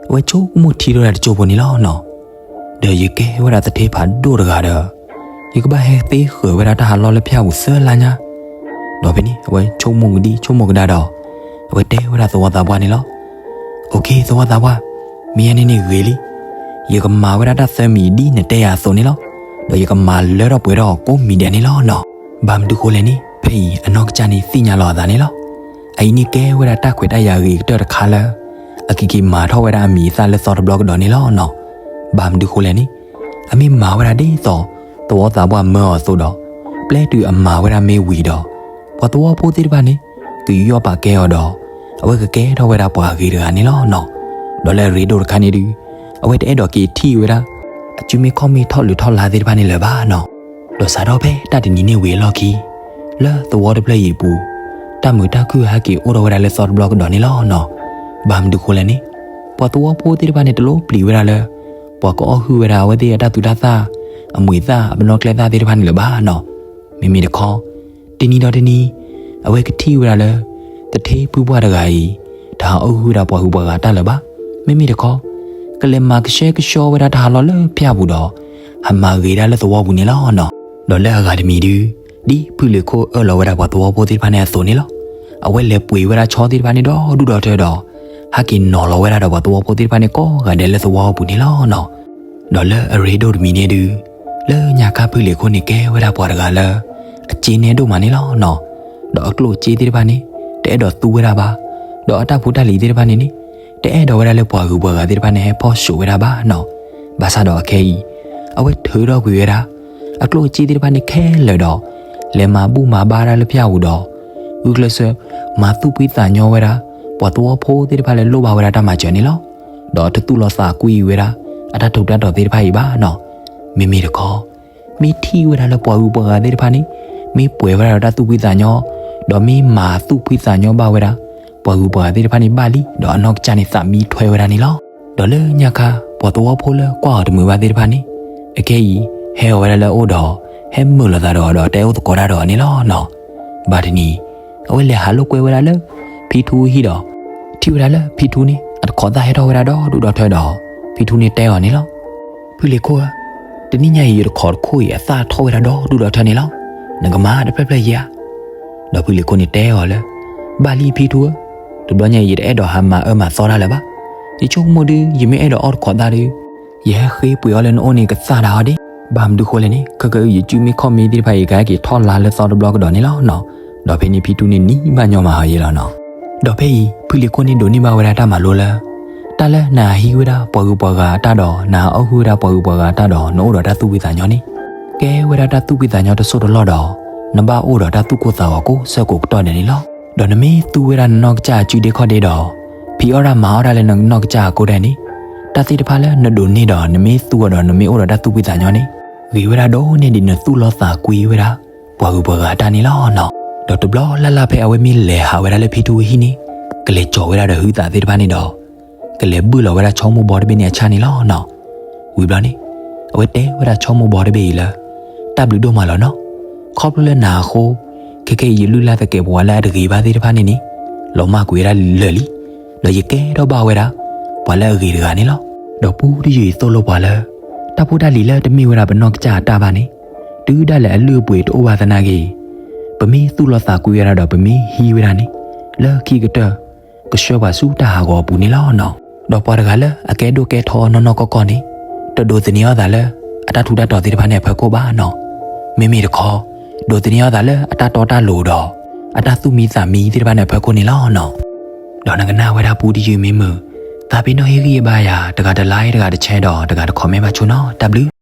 အဝဲဆိကမိၣ်ထံထီၣ်ဝဲဒၣ်တစိၢ်ဖိန့ၣ်လီၤနီၤ. ဒီးယကဲဝဲဒၣ်သထ့ဖးဒိၣ်တဂၤဒီး ယကဘၣ်ဟဲသ့ဃၢၤဝဲဒၣ်တၢ်ဟးလီၢ်လၢဖၠၣ်ပူၤသၢလါညါ. ဒီးဖဲန့ၣ် အဝဲဆိကမိၣ်ကဒံဆိကမိၣ်ကဒါဒီး အဝဲတဲဝဲဒၣ်သဝီသးပှၢ်န့ၣ်လီၤ. အိၣ်ခ့ သဝီသးပှၢ်, မ့ၢ်ယဲန့ၣ်န့ၣ်ဂ့ၤလံ. ယကမၤဝဲဒၣ်တၢ်သၢမံၤဒ်နတဲယၤအသိးန့ၣ်လီၤ. ဒီးယကမၤလၢထီၣ်ပှဲၤထီၣ်ကိးမံၤဒဲးန့ၣ်လီၤနီၤ. ဘၣ်မနုၤဃိလဲၣ်န့ၣ် ဖဲအံၤအနီၢ်ကစၢ်န့ၣ်သ့ၣ်ညါလီၤအသးန့ၣ်လီၤ. အအံၤန့ၣ်ကဲဝဲဒၣ်တၢ်ခွဲးတၢ်ယာ်ဂ့ၤကတၢၢ်တခါလၢ အကက့ၤမၤထီၣ်ဝဲဒၣ်အမံၤအသၣ်လၢသီတဘျီကဒီးန့ၣ်လီၤနီၤ. ဘၣ်မနုၤဃိလဲၣ်န့ၣ် အမ့ၢ်မၤဝဲဒၣ်ဒ်သိး သဝီသးပှၢ်မၢအီၤအသိးဒီး ပျဲတုၤအမၤဝဲဒၣ်မ့ၢ်ဝံၤဒီး ပှၤသဝီဖိသ့ၣ်တဖၣ်န့ၣ် ကယူးယီၣ်ပာ်ကဲအီၤဒီး အဝဲကကဲထီၣ်ဝဲဒၣ်ပှၤဂ့ၤတဂၤန့ၣ်လီၤနီၤ. ဒီးလၢအရ့ဒိၣ်တခါန့ၣ်ဒုး အဝဲတအဲၣ်ဒိးက့ၤထံၣ်ဝဲဒၣ် အစုမ့ၢ်ခီၣ်မ့ၢ်ထီၣ်လုၢ်ထီၣ်လါသ့ၣ်တဖၣ်န့ၣ်လၢၤဘၣ်နီၤ. ဒီးစးထီၣ်ဖဲတၢ်တနံၤန့ၣ်ဝံၤအလီၢ်ခံ လၢသဝီတဖျၢၣ်အံၤအပူၤ တၢ်မုာ်တၢ်ခုၣ်ဟဲက့ၤအိၣ်ထီၣ်ဝဲဒၣ်လၢသီတဘျီကဒီးန့ၣ်လီၤနီၤ. ဘၣ်မနုၤဃိလဲၣ်န့ၣ် ပှၤသဝီဖိသ့ၣ်တဖၣ်န့ၣ် တလိၣ်ပျံၤဝဲဒၣ်လၢ ပှၤကအီၣ်ဟုၣ်ဝဲဒၣ်အဝဲသ့ၣ်အတၢ်သူတၢ်သၣ် အမှံၤသၣ် အပနီၣ်ကျဲသၣ်သ့ၣ်တဖၣ်န့ၣ်လၢၤဘၣ်နီၤ. မ့မ့ၢ်တခီ တနံၤဒီးတနံၤ အဝဲကထံၣ်ဝဲဒၣ်လၢ သထ့ဖုပှၢ်တဂၤအံၤ တဟးအီၣ်ဟုၣ်ဝဲဒၣ်ပှၤဂုၤပှၤဂၤတၢ်လၢၤဘၣ်. မ့မ့ၢ်တခီ ကလဲၤမၤကဆှဲကဆှီဝဲဒၣ်တၢ်ဟးလီၢ်လၢဖၠၣ်ပူၤဒီး ဟးမၤဂ့ၤဒၣ်လၢသဝီပူၤန့ၣ်လီၤနီၤ. ဒီးလၢအဂၤတမံၤဒုး ဒ်ဖုလံၤခိၣ်အၢၣ်လီၤဝဲဒၣ်ပှၤသဝီဖိသ့ၣ်တဖၣ်န့ၣ်အသိးန့ၣ်လီၤ. အဝဲလဲၤပှ့ၤဝဲဒၣ်ဆီသ့ၣ်တဖၣ်န့ၣ်ဒီဒူၣ်ဒီထၢဒီး ဟးက့ၤနီၤလီၤဝဲဒၣ်ဒီးပှၤသဝီဖိသ့ၣ်တဖၣ်န့ၣ်ကိးဂၤဒဲးလၢသဝီပူၤန့ၣ်လီၤနီၤ. ဒီးလၢအရ့ဒိၣ်တမံၤန့ၣ်ဒုး လၢညါခါဖုလံၤခိၣ်န့ၣ်ကဲဝဲဒၣ်ပှၤတဂၤလၢ အစ့န့ၣ်ဒိၣ်မးန့ၣ်လီၤနီၤ. ဒီးအကျိၣ်အစ့သ့ၣ်တဖၣ်န့ၣ် တအဲၣ်ဒိးသူဝဲဒၣ်ဘၣ်. ဒီးအတၢ်ဖိတၢ်လံၤသ့ၣ်တဖၣ်န့ၣ်န့ၣ် တအဲၣ်ဒိးဝဲဒၣ်လၢပှၤဂုၤပှၤဂၤသ့ၣ်တဖၣ်န့ၣ် ဟဲဖီၣ်ဆိးဝဲဒၣ်ဘၣ်နီၤ. ဘၣ်ဆၣ်ဒီးအခဲအံၤ အဝဲထုးထီၣ်ကွံာ်ဝဲဒၣ် အကျိၣ်အစ့သ့ၣ်တဖၣ်န့ၣ်ခဲလၢာ်ဒီး လဲၤမၤဘူၣ်မၤဘါဒၣ်လၢဖၠၣ်ပူၤဒီး ဂုာ်ကျဲးစၢး မၤသူၣ်ဖှံသးညီဝဲဒၣ် ပှၤသဝီဖိသ့ၣ်တဖၣ်လၢလိၣ်ဘၣ်ဝဲဒၣ်တၢ်မၤစၢၤန့ၣ်လီၤ. ဒီးတသူၣ်လီၤသးကွံဝဲဒၣ် အတၢ်ထူးတၢ်တီၤသ့ၣ်တဖၣ်အံၤဘၣ်နီၤ. မ့မ့ၢ်တခီ မ့ၢ်ထံၣ်ဝဲဒၣ်လၢပှၤဂုၤပှၤဂၤသ့ၣ်တဖၣ်န့ၣ် မ့ၢ်ပှဲၤဝဲဒၣ်ဒီးတၢ်သူၣ်ဖှံသးညီ ဒီးမ့ၢ်မၤသူၣ်ဖှံသးညီဘၣ်ဝဲဒၣ် ပှၤဂုၤပှၤဂၤသ့ၣ်တဖၣ်န့ၣ်ဘၣ်လံ ဒီးအနီၢ်ကစၢ်န့ၣ်သးမံထွဲဝဲဒၣ်န့ၣ်လီၤ. ဒီးလၢညါခါ ပှၤသဝီဖိလၢကွၢ်အီၤတမုာ်ဘၣ်သ့ၣ်တဖၣ်န့ၣ် အခဲအံၤ ဟဲအီၤဝဲဒၣ်လၢအအိၣ်ဒီး ဟဲမုာ်လိာ်သးဒီးအီၤဒီးတအဲၣ်အိၣ်သကိးတၢ်ဒီးအီၤန့ၣ်လီၤနီၤ. ဘၣ်တနံၤ အဝဲလဲၤဟးလိာ်ကွဲဝဲဒၣ်လၢ ဖံထူဟံၣ်ဒီး ထံၣ်ဝဲဒၣ်လၢဖံထူန့ၣ် အတခိးသၣ်ဟဲထီၣ်ဝဲဒၣ်ဒီဒူၣ်ဒီထၢဒီး ဖံထူန့ၣ်တဲအီၤန့ၣ်လီၤ. ဖုလံၤခိၣ်ဧၢ, တနံၣ်ညါအံၤယတခိးတခိၣ်အံၤအသၣ်ထီၣ်ဝဲဒၣ်ဒီဒူၣ်ဒီထၢန့ၣ်လီၤ. နကမၤတဖျၢၣ်ဖျၢၣ်ယဲဧါ. ဒီးဖုလံၤခိၣ်န့ၣ်တဲအီၤလၢ ဘၣ်လံဖံထူဧၢ, တဘျီညါအံၤယတအဲၣ်ဒိးဟးမၤအၢမၤသီတၢ်လၢၤဘၣ်. ယဆိကမိၣ်ဒုး ယမ့ၢ်အဲၣ်ဒိးအီၣ်တခိးသၣ်ဒုး ယဟဲဃ့ပှ့ၤအီၣ်လၢနအိၣ်န့ၣ်ကသၣ်ဒၣ်အီၤဒ့ၣ်. ဘၣ်မနုၤဃိလဲၣ်န့ၣ် ခဲကနံၣ်အံၤယစုမ့ၢ်ခီၣ်မ့ၢ်သ့ၣ်တဖၣ်အံၤ ကဟဲက့ၤထီၣ်လါလၢသီတဘျီကဒီးန့ၣ်လီၤနီၤ. ဒီးဖဲန့ၣ်ဖံထူန့ၣ်နံၤဘၣ်ညီမးအီၤယဲလီၤနီၤ. ဒီးဖဲအံၤ ဖုလံၤခိၣ်န့ၣ်ဒိးန့ၢ်ဘၣ်ဝဲဒၣ်တၢ်မၤလိလၢ တၢ်လၢနဟးဟံးဝဲဒၣ်ပှၤဂုၤပှၤဂၤအတၢ်ဒီး နဟးအီၣ်ဟုၣ်ဝဲဒၣ်ပှၤဂုၤပှၤဂၤအတၢ်ဒီး နအိၣ်ဒီးတၢ်သူၣ်ဖှံသးညီန့ၣ် ကဲဝဲဒၣ်တၢ်သူၣ်ဖှံသးညီတစိၢ်တလီၢ်ဒီး နဘၣ်အိၣ်ဒီးတၢ်သူၣ်ကိၢ်သးဂီၤကိးဆၢကိးကတီၢ်ဒဲးန့ၣ်လီၤ. ဒီးနမ့ၢ်သူဝဲဒၣ်နနီၢ်ကစၢ်အစုဒ့ခီၣ်ဒ့ဒီး ဖံးအီၣ်တၢ်မၤအီၣ်တၢ်လၢနနီၢ်ကစၢ်အကိၢ်ဒဲးန့ၣ် တၢ်သ့ၣ်တဖၣ်လၢနဒိးန့ၢ်ဒီး နမ့ၢ်သူဝဲဒီးနမ့ၢ်အိၣ်ဒီးတၢ်သူၣ်ဖှံသးညီန့ၣ် ဂ့ၤဝဲဒၣ်ဒိၣ်န့ၢ်ဒံးနသူၣ်လီသးကွံဝဲဒၣ် ပှၤဂုၤပှၤဂၤအတၢ်န့ၣ်လီၤနီၤ. ဒီးတဘျီလၢ်လၢ်ဖဲအဝဲမ့ၢ်လဲၤဟးဝဲဒၣ်လၢဖံထူဟံၣ်န့ၣ် ကလဲၤကၠီၤဝဲဒၣ်ဒီးဟုသးသ့ၣ်တဖၣ်န့ၣ်ဒီး ကလဲၤဘုၣ်လီၤဝဲဒၣ်ဆီမိၢ်ဘီတဘ့ၣ်န့ၣ်အဆၣ်န့ၣ်လီၤနီၤ. ဝံၤဘျီန့ၣ် အဝဲတဲဝဲဒၣ်ဆီမိၢ်ဘီတဘ့ၣ်အံၤလၢ တၢ်ဘျုးဒိၣ်မးလီၤနီၤ. ခီဖျိလၢနၤအဃိ ခဲခဲအံၤယလုၢ်လၢ်သကဲးပဝးလၢအတဂ့ၤဘၣ်သ့ၣ်တဖၣ်န့ၣ်န့ၣ် လီၤမၢ်ကွံာ်ဝဲဒၣ်လၢာ်လံ. ဒီးယကဲထီၣ်ဘၣ်ဝဲဒၣ် ပှၤလၢအဂ့ၤတဂၤန့ၣ်လီၤ. ဒီးပူတယုၢ်အံၤသိၣ်လိပှၤလၢ တၢ်ဖိတၢ်လံၤလၢတမ့ၢ်ဝဲဒၣ်ပနီၢ်ကစၢ်အတၢ်ဘၣ်န့ၣ် တုၤဒၣ်လဲာ်အလုၢ်အပှ့ၤတအိၣ်ဘၣ်သနာ်က့ ပမ့ၢ်သူၣ်လီသးကွံဝဲဒၣ်ဒီးပမ့ၢ်ဟံးဝဲဒၣ်န့ၣ် လၢခံကတၢၢ် ကဆှၢပှၤဆူတၢ်ဟးဂီၤအပူၤန့ၣ်လီၤနီၤ. ဒီးပှၤတဂၤလၢအကဲဒိၣ်ကဲထီနီၢ်နီၢ်ကီၢ်ကီၢ်န့ၣ် တဒိးသန့ၤအီၣ်သးလၢ အတၢ်ထူးတၢ်တီၤသ့ၣ်တဖၣ်န့ၣ်အဖီခိၣ်ဘၣ်နီၤ. မ့မ့ၢ်တခီ ဒိးသန့ၤအီၣ်သးလၢအတၢ်တီတၢ်လိၤဒီး အတၢ်သူၣ်မံသးမံသ့ၣ်တဖၣ်န့ၣ်အဖီခိၣ်န့ၣ်လီၤနီၤ. ဒီးနကနၣ်ဝဲဒၣ်ပူတယုၢ်မ့ၢ်မုာ် သးပ့ၤနီၣ်ဟ့ၣ်ဂံၢ်ဘါယၤ တဂၤတlike တဂၤတshare ဒီးတဂၤတcommentဘၣ်ဆိနီၤ. တၢ်ဘျုး